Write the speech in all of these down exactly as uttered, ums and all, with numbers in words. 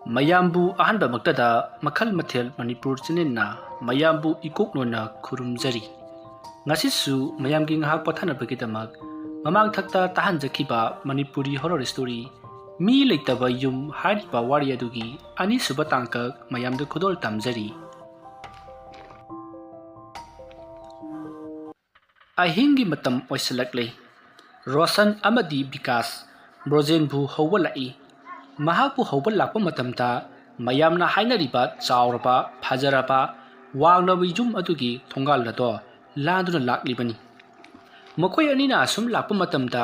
ꯃꯌꯥꯝꯕꯨ ꯑꯍꯥꯟꯕꯃꯛꯇꯗ ꯃꯈꯜ ꯃꯊꯦꯜ ꯃꯅꯤꯄꯨꯔ ꯆꯦꯅꯦꯜꯅ ꯃꯌꯥꯝꯕꯨ ꯏꯀꯣꯛꯅꯣꯅ ꯈꯨꯔꯨꯝꯖꯔꯤ꯫ ꯉꯁꯤꯁꯨ ꯃꯌꯥꯝꯒꯤ ꯉꯥꯏꯍꯥꯛ ꯄꯣꯊꯥꯅꯕꯒꯤꯗꯃꯛ ꯃꯃꯥꯡꯊꯛꯇ ꯇꯥꯍꯟꯖꯈꯤꯕ ꯃꯅꯤꯄꯨꯔꯤ horror story ꯃꯤ ꯂꯩꯇꯕ ꯌꯨꯝ ꯍꯥꯏꯔꯤꯕ ꯋꯥꯔꯤ ꯑꯗꯨꯒꯤ ꯑꯅꯤꯁꯨꯕ ꯇꯥꯡꯀꯛ ꯃꯌꯥꯝꯗ ꯈꯨꯗꯣꯜ ꯇꯝꯖꯔꯤ꯫ ꯑꯍꯤꯡꯒꯤ ꯃꯇꯝ ꯑꯣꯏꯁꯤꯜꯂꯛꯂꯦ꯫ ꯔꯣꯁꯟ ꯑꯃꯗꯤ ꯕꯤꯀꯥꯁ ꯕ꯭ꯔꯣꯖꯦꯟꯕꯨ ꯍꯧꯕ ꯂꯥꯛꯏ꯫ ꯃꯍꯥꯛꯄꯨ ꯍꯧꯕ ꯂꯥꯛꯄ ꯃꯇꯝꯗ ꯃꯌꯥꯝꯅ ꯍꯥꯏꯅꯔꯤꯕ ꯆꯥꯎꯔꯕ, ꯐꯖꯔꯕ, ꯋꯥꯡꯂꯕ ꯌꯨꯝ ꯑꯗꯨꯒꯤ ꯊꯣꯡꯒꯥꯜ ꯑꯗꯣ ꯂꯥꯟꯗꯨꯅ ꯂꯥꯛꯂꯤꯕꯅꯤ꯫ ꯃꯈꯣꯏ ꯑꯅꯤꯅ ꯑꯁꯨꯝ ꯂꯥꯛꯄ ꯃꯇꯝꯗ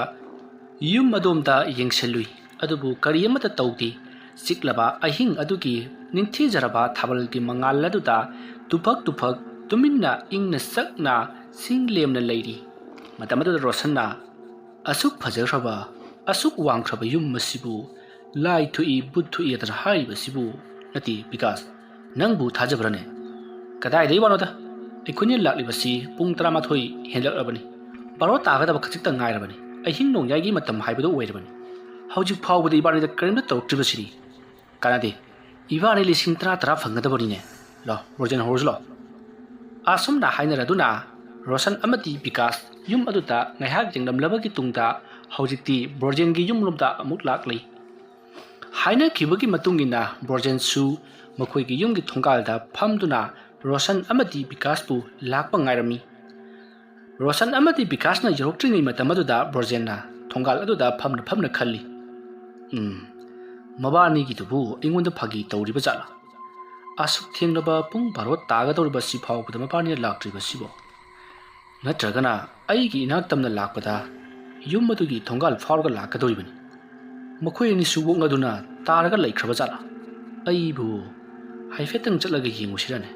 ꯌꯨꯝ ꯑꯗꯣꯝꯗ ꯌꯦꯡꯁꯤꯜꯂꯨꯏ, ꯑꯗꯨꯕꯨ ꯀꯔꯤ ꯑꯃꯠꯇ ꯇꯧꯗꯦ꯫ ꯆꯤꯛꯂꯕ ꯑꯍꯤꯡ ꯑꯗꯨꯒꯤ ꯅꯤꯡꯊꯤꯖꯔꯕ ꯊꯥꯕꯜꯒꯤ ꯃꯉꯥꯜ ꯑꯗꯨꯗ ꯇꯨꯐꯛ ꯇꯨꯐꯛ ꯇꯨꯃꯤꯟꯅ ꯏꯪꯅ ꯆꯛꯅ ꯆꯤꯡ ꯂꯦꯝꯅ ꯂꯩꯔꯤ꯫ ꯃꯇꯝ ꯑꯗꯨꯗ ꯔꯣꯁꯟꯅ, "ꯑꯁꯨꯛ ꯐꯖꯈ꯭ꯔꯕ, ꯑꯁꯨꯛ ꯋꯥꯡꯈ꯭ꯔꯕ ꯌꯨꯝ ꯑꯁꯤꯕꯨ ꯂꯥꯏ ꯊꯣꯛꯏ, ꯚꯨꯠ ꯊꯣꯛꯏ ꯑꯗꯨꯅ ꯍꯥꯏꯔꯤꯕꯁꯤꯕꯨ?" "ꯅꯠꯇꯦ ꯕꯤꯀꯥꯁ, ꯅꯪꯕꯨ ꯊꯥꯖꯕ꯭ꯔꯅꯦ? ꯀꯗꯥꯏꯗꯒꯤ ꯋꯥꯅꯣꯗ? ꯑꯩꯈꯣꯏꯅ ꯂꯥꯛꯂꯤꯕꯁꯤ ꯄꯨꯡ ꯇꯔꯥꯃꯥꯊꯣꯏ ꯍꯦꯟꯂꯛꯂꯕꯅꯤ꯫ ꯕꯥꯔꯣ ꯇꯥꯒꯗꯕ ꯈꯖꯤꯛꯇ ꯉꯥꯏꯔꯕꯅꯤ꯫ ꯑꯍꯤꯡ ꯅꯣꯡꯌꯥꯏꯒꯤ ꯃꯇꯝ ꯍꯥꯏꯕꯗꯨ ꯑꯣꯏꯔꯕꯅꯤ꯫ ꯍꯧꯖꯤꯛ ꯐꯥꯎꯕꯗ ꯏꯕꯥꯅꯤꯗ ꯀꯔꯤꯝꯇ ꯇꯧꯔꯛꯇ꯭ꯔꯤꯕꯁꯤꯗꯤ꯫ ꯀꯥꯟꯅꯗꯦ꯫ ꯏꯕꯥꯅꯤ ꯂꯤꯁꯤꯡ ꯇꯔꯥ ꯇꯔꯥ ꯐꯪꯒꯗꯕꯅꯤꯅꯦ꯫ ꯂꯥꯎ, ꯕ꯭ꯔꯣꯖꯦꯟ ꯍꯧꯔꯁꯤ ꯂꯥꯎ꯫" ꯑꯁꯨꯝꯅ ꯍꯥꯏꯅꯔꯗꯨꯅ ꯔꯣꯁꯟ ꯑꯃꯗꯤ ꯕꯤꯀꯥꯁ ꯌꯨꯝ ꯑꯗꯨꯗ ꯉꯥꯏꯍꯥꯛ ꯌꯦꯡꯂꯝꯂꯕꯒꯤ ꯇꯨꯡꯗ ꯍꯧꯖꯤꯛꯇꯤ ꯕ꯭ꯔꯣꯖꯦꯟꯒꯤ ꯌꯨꯝꯂꯣꯝꯗ ꯑꯃꯨꯛ ꯂꯥꯛꯂꯤ꯫ ꯍꯥꯏꯅꯈꯤꯕꯒꯤ ꯃꯇꯨꯡ ꯏꯟꯅ ꯕ꯭ꯔꯣꯖꯦꯟꯁꯨ ꯃꯈꯣꯏꯒꯤ ꯌꯨꯝꯒꯤ ꯊꯣꯡꯒꯥꯜꯗ ꯐꯝꯗꯨꯅ ꯔꯣꯁꯟ ꯑꯃꯗꯤ ꯕꯤꯀꯥꯁꯄꯨ ꯂꯥꯛꯄ ꯉꯥꯏꯔꯝꯃꯤ꯫ ꯔꯣꯁꯟ ꯑꯃꯗꯤ ꯕꯤꯀꯥꯁꯅ ꯌꯧꯔꯛꯇ꯭ꯔꯤꯉꯩ ꯃꯇꯝ ꯑꯗꯨꯗ ꯕ꯭ꯔꯣꯖꯦꯟꯅ ꯊꯣꯡꯒꯥꯜ ꯑꯗꯨꯗ ꯐꯝꯅ ꯐꯝꯅ ꯈꯜꯂꯤ, "ꯎꯝ, ꯃꯕꯥꯅꯤꯒꯤꯗꯨꯕꯨ ꯑꯩꯉꯣꯟꯗ ꯐꯥꯒꯤ ꯇꯧꯔꯤꯕ ꯖꯥꯠꯂꯥ? ꯑꯁꯨꯛ ꯊꯦꯡꯂꯕ ꯄꯨꯡ ꯕꯥꯔꯣ ꯇꯥꯒꯗꯧꯔꯤꯕꯁꯤ ꯐꯥꯎꯕꯗ ꯃꯕꯥꯅꯤꯅ ꯂꯥꯛꯇ꯭ꯔꯤꯕꯁꯤꯕꯣ? ꯅꯠꯇ꯭ꯔꯒꯅ ꯑꯩꯒꯤ ꯏꯅꯥꯛ ꯇꯝꯅ ꯂꯥꯛꯄꯗ ꯌꯨꯝ ꯑꯗꯨꯒꯤ ꯊꯣꯡꯒꯥꯜ ꯐꯥꯎꯔꯒ ꯂꯥꯛꯀꯗꯧꯔꯤꯕꯅꯤ? ꯃꯈꯣꯏ ꯑꯅꯤꯁꯨ ꯑꯣꯛꯅꯗꯨꯅ ꯇꯥꯔꯒ ꯂꯩꯈ꯭ꯔꯕ ꯖꯥꯠꯂꯥ? ꯑꯩꯕꯨ ꯍꯥꯏꯐꯦꯠꯇꯪ ꯆꯠꯂꯒ ꯌꯦꯡꯉꯨꯁꯤꯔꯅꯦ?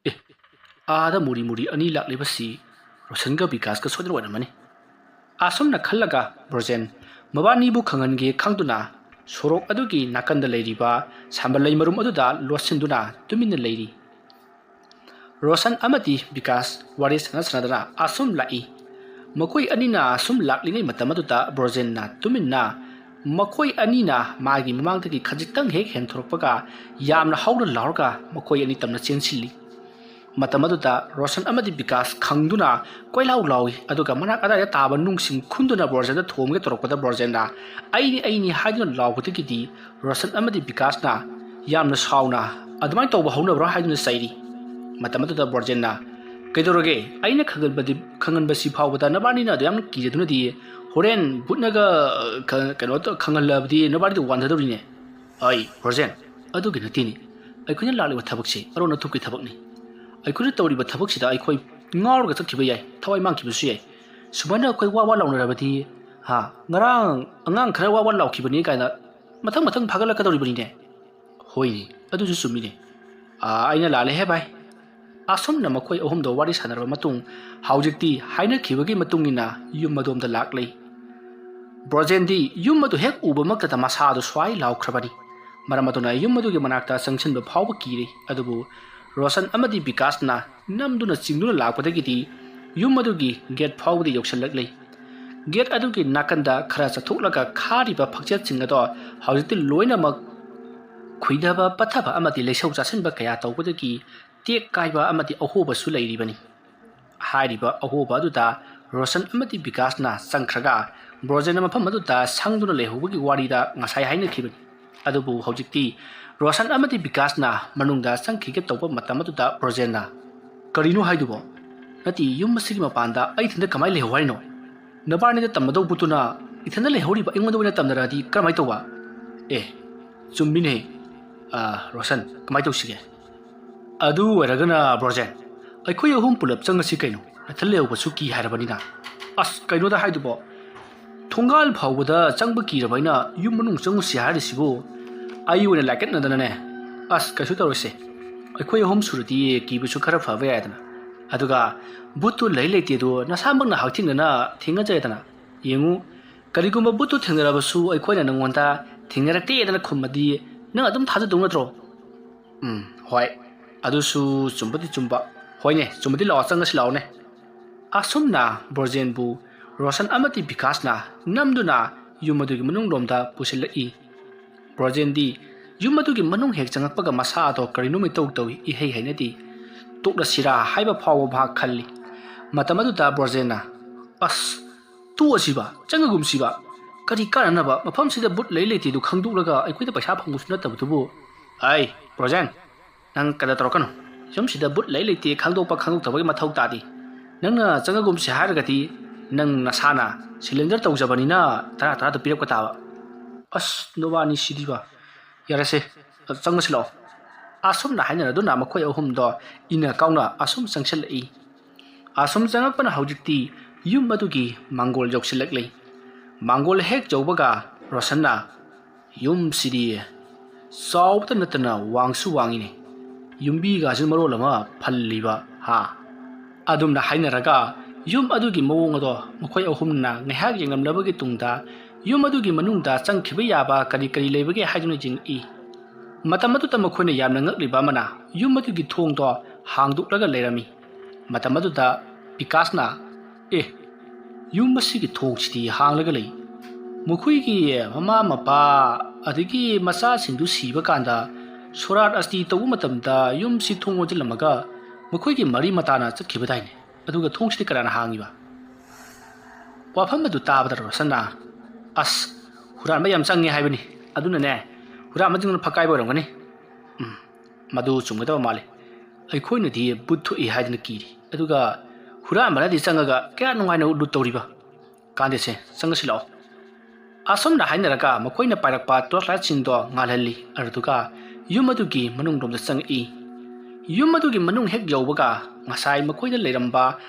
ꯑꯦ, ꯑꯥꯗ ꯃꯨꯔꯤ ꯃꯨꯔꯤ ꯑꯅꯤ ꯂꯥꯛꯂꯤꯕꯁꯤ ꯔꯣꯁꯟꯒ ꯕꯤꯀꯥꯁꯀ ꯁꯣꯏꯗꯅ ꯑꯣꯏꯔꯝꯃꯅꯤ꯫" ꯑꯁꯨꯝꯅ ꯈꯜꯂꯒ ꯕ꯭ꯔꯣꯖꯦꯟ ꯃꯕꯥꯅꯤꯕꯨ ꯈꯪꯍꯟꯒꯦ ꯈꯪꯗꯨꯅ ꯁꯣꯔꯣꯛ ꯑꯗꯨꯒꯤ ꯅꯥꯀꯟꯗ ꯂꯩꯔꯤꯕ ꯁꯥꯝꯕꯜ ꯂꯩ ꯃꯔꯨꯝ ꯑꯗꯨꯗ ꯂꯣꯠꯁꯤꯟꯗꯨꯅ ꯇꯨꯃꯤꯟꯅ ꯂꯩꯔꯤ꯫ ꯔꯣꯁꯟ ꯑꯃꯗꯤ ꯕꯤꯀꯥꯁ ꯋꯥꯔꯤ ꯁꯥꯟꯅ ꯁꯥꯟꯅꯗꯅ ꯑꯁꯨꯝ ꯂꯥꯛꯏ꯫ ꯃꯈꯣꯏ ꯑꯅꯤꯅ ꯑꯁꯨꯝ ꯂꯥꯛꯂꯤꯉꯩ ꯃꯇꯝ ꯑꯗꯨꯗ ꯕ꯭ꯔꯣꯖꯦꯟꯅ ꯇꯨꯃꯤꯟꯅ ꯃꯈꯣꯏ ꯑꯅꯤꯅ ꯃꯥꯒꯤ ꯃꯃꯥꯡꯗꯒꯤ ꯈꯖꯤꯛꯇꯪ ꯍꯦꯛ ꯍꯦꯟꯊꯣꯔꯛꯄꯒ ꯌꯥꯝꯅ ꯍꯧꯅ ꯂꯥꯎꯔꯒ ꯃꯈꯣꯏ ꯑꯅꯤ ꯇꯝꯅ ꯆꯦꯟꯁꯤꯜꯂꯤ꯫ ꯃꯇꯝ ꯑꯗꯨꯗ ꯔꯣꯁꯟ ꯑꯃꯗꯤ ꯕꯤꯀꯥꯁ ꯈꯪꯗꯨꯅ ꯀꯣꯏꯂꯥꯎ ꯂꯥꯎꯏ, ꯑꯗꯨꯒ ꯃꯅꯥꯛ ꯑꯗꯥꯏꯗ ꯇꯥꯕ ꯅꯨꯡꯁꯤꯡ ꯈꯨꯟꯗꯨꯅ ꯕ꯭ꯔꯣꯖꯦꯟꯗ ꯊꯣꯝꯒꯦ ꯇꯧꯔꯛꯄꯗ ꯕ꯭ꯔꯣꯖꯦꯟꯅ "ꯑꯩꯅꯤ, ꯑꯩꯅꯤ" ꯍꯥꯏꯗꯨꯅ ꯂꯥꯎꯕꯗꯒꯤꯗꯤ ꯔꯣꯁꯟ ꯑꯃꯗꯤ ꯕꯤꯀꯥꯁꯅ ꯌꯥꯝꯅ ꯁꯥꯎꯅ "ꯑꯗꯨꯃꯥꯏꯅ ꯇꯧꯕ ꯍꯧꯅꯕ꯭ꯔꯣ?" ꯍꯥꯏꯗꯨꯅ ꯆꯩꯔꯤ꯫ ꯃꯇꯝ ꯑꯗꯨꯗ ꯕ꯭ꯔꯣꯖꯦꯟꯅ "ꯀꯩꯗꯧꯔꯒꯦ? ꯑꯩꯅ ꯈꯪꯍꯟꯕꯗꯤ, ꯈꯪꯍꯟꯕꯁꯤ ꯐꯥꯎꯕꯗ ꯅꯕꯥꯅꯤꯅ ꯑꯗꯨ ꯌꯥꯝ ꯀꯤꯖꯗꯨꯅꯗꯤ ꯍꯣꯔꯦꯟ ꯕꯨꯠꯅꯒ, ꯑ, ꯀ-, ꯀꯩꯅꯣ ꯇꯧ-, ꯈꯪꯍꯜꯂꯕꯗꯤ ꯅꯕꯥꯅꯤꯗ ꯋꯥꯟꯊꯗꯧꯔꯤꯅꯦ"꯫ "ꯑꯩ, ꯕ꯭ꯔꯣꯖꯦꯟ, ꯑꯗꯨꯒꯤ ꯅꯠꯇꯦꯅꯦ꯫ ꯑꯩꯈꯣꯏꯅ ꯂꯥꯛꯂꯤꯕ ꯊꯕꯛꯁꯤ ꯑꯔꯣꯟ ꯑꯊꯨꯞꯀꯤ ꯊꯕꯛꯅꯤ꯫ ꯑꯩꯈꯣꯏꯅ ꯇꯧꯔꯤꯕ ꯊꯕꯛꯁꯤꯗ ꯑꯩꯈꯣꯏ ꯉꯥꯎꯔꯒ ꯆꯠꯈꯤꯕ ꯌꯥꯏ, ꯊꯋꯥꯏ ꯃꯥꯡꯈꯤꯕꯁꯨ ꯌꯥꯏ꯫ ꯁꯨꯃꯥꯏꯅ ꯑꯩꯈꯣꯏ ꯋꯥ ꯋꯥ ꯂꯥꯎꯅꯔꯕꯗꯤ, ꯍꯥ, ꯉꯔꯥꯡ ꯑꯉꯥꯡ ꯈꯔ ꯋꯥ ꯋꯥ ꯂꯥꯎꯈꯤꯕꯅꯤ ꯀꯥꯏꯅ ꯃꯊꯪ ꯃꯊꯪ ꯐꯥꯒꯠꯂꯛꯀꯗꯧꯔꯤꯕꯅꯤꯅꯦ"꯫ "ꯍꯣꯏꯅꯦ, ꯑꯗꯨꯁꯨ ꯆꯨꯝꯃꯤꯅꯦ꯫ ꯑꯥ, ꯑꯩꯅ ꯂꯥꯜꯂꯦꯍꯦ ꯚꯥꯏ"꯫ ꯑꯁꯨꯝꯅ ꯃꯈꯣꯏ ꯑꯍꯨꯝꯗꯣ ꯋꯥꯔꯤ ꯁꯥꯟꯅꯔꯕ ꯃꯇꯨꯡ ꯍꯧꯖꯤꯛꯇꯤ ꯍꯥꯏꯅꯈꯤꯕꯒꯤ ꯃꯇꯨꯡ ꯏꯟꯅ ꯌꯨꯝ ꯑꯗꯣꯝꯗ ꯂꯥꯛꯂꯤ꯫ ꯕ꯭ꯔꯣꯖꯦꯟꯗꯤ ꯌꯨꯝ ꯑꯗꯨ ꯍꯦꯛ ꯎꯕꯃꯛꯇꯗ ꯃꯁꯥꯗꯨ ꯁ꯭ꯋꯥꯏ ꯂꯥꯎꯈ꯭ꯔꯕꯅꯤ꯫ ꯃꯔꯝ ꯑꯗꯨꯅ ꯌꯨꯝ ꯑꯗꯨꯒꯤ ꯃꯅꯥꯛꯇ ꯆꯪꯁꯤꯟꯕ ꯐꯥꯎꯕ ꯀꯤꯔꯦ꯫ ꯑꯗꯨꯕꯨ ꯔꯣꯁꯟ ꯑꯃꯗꯤ ꯕꯤꯀꯥꯁꯅ ꯅꯝꯗꯨꯅ ꯆꯤꯡꯗꯨꯅ ꯂꯥꯛꯄꯗꯒꯤꯗꯤ ꯌꯨꯝ ꯑꯗꯨꯒꯤ ꯒꯦꯠ ꯐꯥꯎꯕꯗꯤ ꯌꯧꯁꯤꯜꯂꯛꯂꯤ꯫ ꯒꯦꯠ ꯑꯗꯨꯒꯤ ꯅꯥꯀꯟꯗ ꯈꯔ ꯆꯠꯊꯣꯛꯂꯒ ꯈꯥꯔꯤꯕ ꯐꯛꯆꯦꯠꯁꯤꯡ ꯑꯗꯣ ꯍꯧꯖꯤꯛꯇꯤ ꯂꯣꯏꯅꯃꯛ ꯈꯨꯏꯊꯕ, ꯄꯠꯊꯕ ꯑꯃꯗꯤ ꯂꯩꯁꯧ ꯆꯥꯁꯤꯟꯕ ꯀꯌꯥ ꯇꯧꯕꯗꯒꯤ ꯇꯦꯛ ꯀꯥꯏꯕ ꯑꯃꯗꯤ ꯑꯍꯣꯕꯁꯨ ꯂꯩꯔꯤꯕꯅꯤ꯫ ꯍꯥꯏꯔꯤꯕ ꯑꯍꯣꯕ ꯑꯗꯨꯗ ꯔꯣꯁꯟ ꯑꯃꯗꯤ ꯕꯤꯀꯥꯁꯅ ꯆꯪꯈ꯭ꯔꯒ ꯕ꯭ꯔꯣꯖꯦꯟꯅ ꯃꯐꯝ ꯑꯗꯨꯗ ꯁꯪꯗꯨꯅ ꯂꯩꯍꯧꯕꯒꯤ ꯋꯥꯔꯤꯗ ꯉꯁꯥꯏ ꯍꯥꯏꯅꯈꯤꯕꯅꯤ꯫ ꯑꯗꯨꯕꯨ ꯍꯧꯖꯤꯛꯇꯤ ꯔꯣꯁꯟ ꯑꯃꯗꯤ ꯕꯤꯀꯥꯁꯅ ꯃꯅꯨꯡꯗ ꯆꯪꯈꯤꯒꯦ ꯇꯧꯕ ꯃꯇꯝ ꯑꯗꯨꯗ ꯕ꯭ꯔꯣꯖꯦꯟꯅ, "ꯀꯔꯤꯅꯣ ꯍꯥꯏꯗꯨꯕꯣ? ꯅꯠꯇꯦ, ꯌꯨꯝ ꯑꯁꯤꯒꯤ ꯃꯄꯥꯟꯗ ꯑꯩ ꯏꯊꯟꯇ ꯀꯃꯥꯏꯅ ꯂꯩꯍꯧ ꯍꯥꯏꯅꯣ? ꯅꯕꯥꯅꯤꯗ ꯇꯝꯃꯗꯧ ꯕꯨꯠꯇꯨꯅ ꯏꯊꯟꯇ ꯂꯩꯍꯧꯔꯤꯕ ꯑꯩꯉꯣꯟꯗ ꯑꯣꯏꯅ ꯇꯝꯅꯔꯛꯑꯗꯤ ꯀꯔꯝꯍꯥꯏꯅ ꯇꯧꯕ?" "ꯑꯦ, ꯆꯨꯝꯃꯤꯅꯦ꯫ ꯑꯥ, ꯔꯣꯁꯟ, ꯀꯃꯥꯏꯅ ꯇꯧꯁꯤꯒꯦ? ꯑꯗꯨ ꯑꯣꯏꯔꯒꯅ ꯕ꯭ꯔꯣꯖꯦꯟ, ꯑꯩꯈꯣꯏ ꯑꯍꯨꯝ ꯄꯨꯂꯞ ꯆꯪꯉꯁꯤ ꯀꯩꯅꯣ, ꯅꯊꯟ ꯂꯩꯍꯧꯕꯁꯨ ꯀꯤ ꯍꯥꯏꯔꯕꯅꯤꯅ"꯫ "ꯑꯁ, ꯀꯩꯅꯣꯗ ꯍꯥꯏꯗꯨꯕꯣ? ꯊꯣꯡꯒꯥꯜ ꯐꯥꯎꯕꯗ ꯆꯪꯕ ꯀꯤꯔꯕ ꯑꯩꯅ ꯌꯨꯝ ꯃꯅꯨꯡ ꯆꯪꯉꯨꯁꯤ ꯍꯥꯏꯔꯤꯁꯤꯕꯨ?" "ꯑꯩ ꯑꯣꯏꯅ ꯂꯥꯏꯀꯠꯅꯗꯅꯅꯦ"꯫ "ꯑꯁ, ꯀꯩꯁꯨ ꯇꯧꯔꯣꯏꯁꯦ꯫ ꯑꯩꯈꯣꯏ ꯑꯍꯨꯝ ꯁꯨꯔꯗꯤ ꯀꯤꯕꯁꯨ ꯈꯔ ꯐꯕ ꯌꯥꯏꯗꯅ꯫ ꯑꯗꯨꯒ ꯕꯨꯠꯇꯨ ꯂꯩ ꯂꯩꯇꯦꯗꯨ ꯅꯁꯥꯃꯛꯅ ꯍꯛꯊꯦꯡꯅꯅ ꯊꯦꯡꯅꯖꯔꯦꯗꯅ꯫ ꯌꯦꯡꯉꯨ, ꯀꯔꯤꯒꯨꯝꯕ ꯕꯨꯠꯇꯨ ꯊꯦꯡꯅꯔꯕꯁꯨ ꯑꯩꯈꯣꯏꯅ ꯅꯉꯣꯟꯗ ꯊꯦꯡꯅꯔꯛꯇꯦꯗꯅ ꯈꯨꯝꯃꯗꯤ ꯅꯪ ꯑꯗꯨꯝ ꯊꯥꯖꯗꯧ ꯅꯠꯇ꯭ꯔꯣ?" "ꯎꯝ, ꯍꯣꯏ, ꯑꯗꯨꯁꯨ ꯆꯨꯝꯕꯗꯤ ꯆꯨꯝꯕ꯫ ꯍꯣꯏꯅꯦ, ꯆꯨꯝꯕꯗꯤ ꯂꯥꯛꯑꯣ, ꯆꯪꯉꯁꯤ ꯂꯥꯛꯑꯣꯅꯦ"꯫ ꯑꯁꯨꯝꯅ ꯕ꯭ꯔꯣꯖꯦꯟꯕꯨ ꯔꯣꯁꯟ ꯑꯃꯗꯤ ꯕꯤꯀꯥꯁꯅ ꯅꯝꯗꯨꯅ ꯌꯨꯝ ꯑꯗꯨꯒꯤ ꯃꯅꯨꯡꯂꯣꯝꯗ ꯄꯨꯁꯤꯜꯂꯛꯏ꯫ ꯕ꯭ꯔꯣꯖꯦꯟꯗꯤ ꯌꯨꯝ ꯑꯗꯨꯒꯤ ꯃꯅꯨꯡ ꯍꯦꯛ ꯆꯪꯉꯛꯄꯒ ꯃꯁꯥ ꯑꯗꯣ ꯀꯔꯤꯅꯣꯝ ꯏꯇꯧ ꯇꯧꯏ, ꯏꯍꯩ ꯍꯩꯅꯗꯦ꯫ ꯇꯣꯛꯂꯁꯤꯔꯥ ꯍꯥꯏꯕ ꯐꯥꯎꯕ ꯃꯍꯥꯛ ꯈꯜꯂꯤ꯫ ꯃꯇꯝ ꯑꯗꯨꯗ ꯕ꯭ꯔꯣꯖꯦꯟꯅ, "ꯑꯁ, ꯇꯣꯛꯑꯁꯤꯕ, ꯆꯪꯉꯒꯨꯝꯁꯤꯕ꯫ ꯀꯔꯤ ꯀꯥꯟꯅꯅꯕ ꯃꯐꯝꯁꯤꯗ ꯕꯨꯠ ꯂꯩ ꯂꯩꯇꯦꯗꯨ ꯈꯪꯗꯣꯛꯂꯒ ꯑꯩꯈꯣꯏꯗ ꯄꯩꯁꯥ ꯐꯪꯕꯁꯨ ꯅꯠꯇꯕꯗꯨꯕꯨ?" "ꯑꯩ, ꯕ꯭ꯔꯣꯖꯦꯟ, ꯅꯪ ꯀꯩꯅꯣ ꯇꯧꯔꯛꯀꯅꯨ꯫ ꯌꯨꯝꯁꯤꯗ ꯕꯨꯠ ꯂꯩ ꯂꯩꯇꯦ ꯈꯪꯗꯣꯛꯄ ꯈꯪꯗꯣꯛꯇꯕꯒꯤ ꯃꯊꯧ ꯇꯥꯗꯦ꯫ ꯅꯪꯅ ꯆꯪꯉꯒꯨꯝꯁꯤ ꯍꯥꯏꯔꯒꯗꯤ ꯅꯪ ꯅꯁꯥꯅ ꯁꯤꯂꯤꯟꯗꯔ ꯇꯧꯖꯕꯅꯤꯅ ꯇꯔꯥ ꯇꯔꯥꯗ ꯄꯤꯔꯛꯄ ꯇꯥꯕ꯫" "ꯑꯁ, ꯅꯕꯥꯅꯤ ꯁꯤꯗꯤꯕ꯫ ꯌꯥꯔꯦꯁꯦ, ꯆꯪꯉꯁꯤ ꯂꯥꯛꯑꯣ꯫" ꯑꯁꯨꯝꯅ ꯍꯥꯏꯅꯔꯗꯨꯅ ꯃꯈꯣꯏ ꯑꯍꯨꯝꯗꯣ ꯏꯟꯅ ꯀꯥꯎꯅ ꯑꯁꯨꯝ ꯆꯪꯁꯤꯜꯂꯛꯏ꯫ ꯑꯁꯨꯝ ꯆꯪꯉꯛꯄꯅ ꯍꯧꯖꯤꯛꯇꯤ ꯌꯨꯝ ꯑꯗꯨꯒꯤ ꯃꯥꯡꯒꯣꯜ ꯌꯧꯁꯤꯜꯂꯛꯂꯦ꯫ ꯃꯥꯡꯒꯣꯜ ꯍꯦꯛ ꯌꯧꯕꯒ ꯔꯣꯁꯟꯅ, "ꯌꯨꯝꯁꯤꯗꯤ ꯆꯥꯎꯕꯇ ꯅꯠꯇꯅ ꯋꯥꯡꯁꯨ ꯋꯥꯡꯉꯤꯅꯦ꯫ ꯌꯨꯝꯕꯤꯒꯁꯨ ꯃꯔꯣꯜ ꯑꯃ ꯐꯜꯂꯤꯕ, ꯍꯥ?" ꯑꯗꯨꯝꯅ ꯍꯥꯏꯅꯔꯒ ꯌꯨꯝ ꯑꯗꯨꯒꯤ ꯃꯑꯣꯡ ꯑꯗꯣ ꯃꯈꯣꯏ ꯑꯍꯨꯝꯅ ꯉꯥꯏꯍꯥꯛ ꯌꯦꯡꯂꯝꯂꯕꯒꯤ ꯇꯨꯡꯗ ꯌꯨꯝ ꯑꯗꯨꯒꯤ ꯃꯅꯨꯡꯗ ꯆꯪꯈꯤꯕ ꯌꯥꯕ ꯀꯔꯤ ꯀꯔꯤ ꯂꯩꯕꯒꯦ ꯍꯥꯏꯗꯨꯅ ꯌꯦꯡꯉꯛꯏ꯫ ꯃꯇꯝ ꯑꯗꯨꯗ ꯃꯈꯣꯏꯅ ꯌꯥꯝꯅ ꯉꯛꯂꯤꯕ ꯑꯃꯅ ꯌꯨꯝ ꯑꯗꯨꯒꯤ ꯊꯣꯡꯗꯣ ꯍꯥꯡꯗꯣꯛꯂꯒ ꯂꯩꯔꯝꯃꯤ꯫ ꯃꯇꯝ ꯑꯗꯨꯗ ꯕꯤꯀꯥꯁꯅ, "ꯑꯦ, ꯌꯨꯝ ꯑꯁꯤꯒꯤ ꯊꯣꯡꯁꯤꯗꯤ ꯍꯥꯡꯂꯒ ꯂꯩ꯫ ꯃꯈꯣꯏꯒꯤ ꯃꯃꯥ ꯃꯄꯥ ꯑꯗꯒꯤ ꯃꯆꯥꯁꯤꯡꯗꯨ ꯁꯤꯕ ꯀꯥꯟꯗ ꯁꯣꯔꯥꯠ ꯑꯁꯇꯤ ꯇꯧꯕ ꯃꯇꯝꯗ ꯌꯨꯝꯁꯤ ꯊꯣꯡ ꯂꯣꯟꯁꯤꯜꯂꯝꯃꯒ ꯃꯈꯣꯏꯒꯤ ꯃꯔꯤ ꯃꯇꯥꯅ ꯆꯠꯈꯤꯕꯗꯥꯏꯅꯦ꯫ ꯑꯗꯨꯒ ꯊꯣꯡꯁꯤꯗꯤ ꯀꯅꯥꯅ ꯍꯥꯡꯉꯤꯕ?" ꯋꯥꯐꯝ ꯑꯗꯨ ꯇꯥꯕꯗ ꯔꯣꯁꯟꯅ, "ꯑꯁ, ꯍꯨꯔꯥꯟꯕ ꯌꯥꯝ ꯆꯪꯉꯦ ꯍꯥꯏꯕꯅꯤ꯫ ꯑꯗꯨꯅꯅꯦ, ꯍꯨꯔꯥꯟꯕꯁꯤꯡꯗꯨꯅ ꯐꯛꯀꯥꯏꯕ ꯑꯣꯏꯔꯝꯒꯅꯤ꯫ ꯎꯝ, ꯃꯗꯨ ꯆꯨꯝꯒꯗꯕ ꯃꯥꯜꯂꯤ꯫ ꯑꯩꯈꯣꯏꯅꯗꯤ ꯕꯨꯠ ꯊꯣꯛꯏ ꯍꯥꯏꯗꯅ ꯀꯤꯔꯤ, ꯑꯗꯨꯒ ꯍꯨꯔꯥꯟꯕꯅꯗꯤ ꯆꯪꯉꯒ ꯀꯌꯥ ꯅꯨꯡꯉꯥꯏꯅ ꯂꯨꯠ ꯇꯧꯔꯤꯕ꯫ ꯀꯥꯟꯗꯦꯁꯦ, ꯆꯪꯉꯁꯤ ꯂꯥꯛꯑꯣ꯫" ꯑꯁꯨꯝꯅ ꯍꯥꯏꯅꯔꯒ ꯃꯈꯣꯏꯅ ꯄꯥꯏꯔꯛꯄ ꯇꯣꯔꯆ ꯂꯥꯏꯠꯁꯤꯡꯗꯣ ꯉꯥꯜꯍꯜꯂꯤ꯫ ꯑꯗꯨꯗꯨꯒ ꯌꯨꯝ ꯑꯗꯨꯒꯤ ꯃꯅꯨꯡꯂꯣꯝꯗ ꯆꯪꯉꯛꯏ꯫ ꯌꯨꯝ ꯑꯗꯨꯒꯤ ꯃꯅꯨꯡ ꯍꯦꯛ ꯌꯧꯕꯒ ꯉꯁꯥꯏ ꯃꯈꯣꯏꯗ ꯂꯩꯔꯝꯕ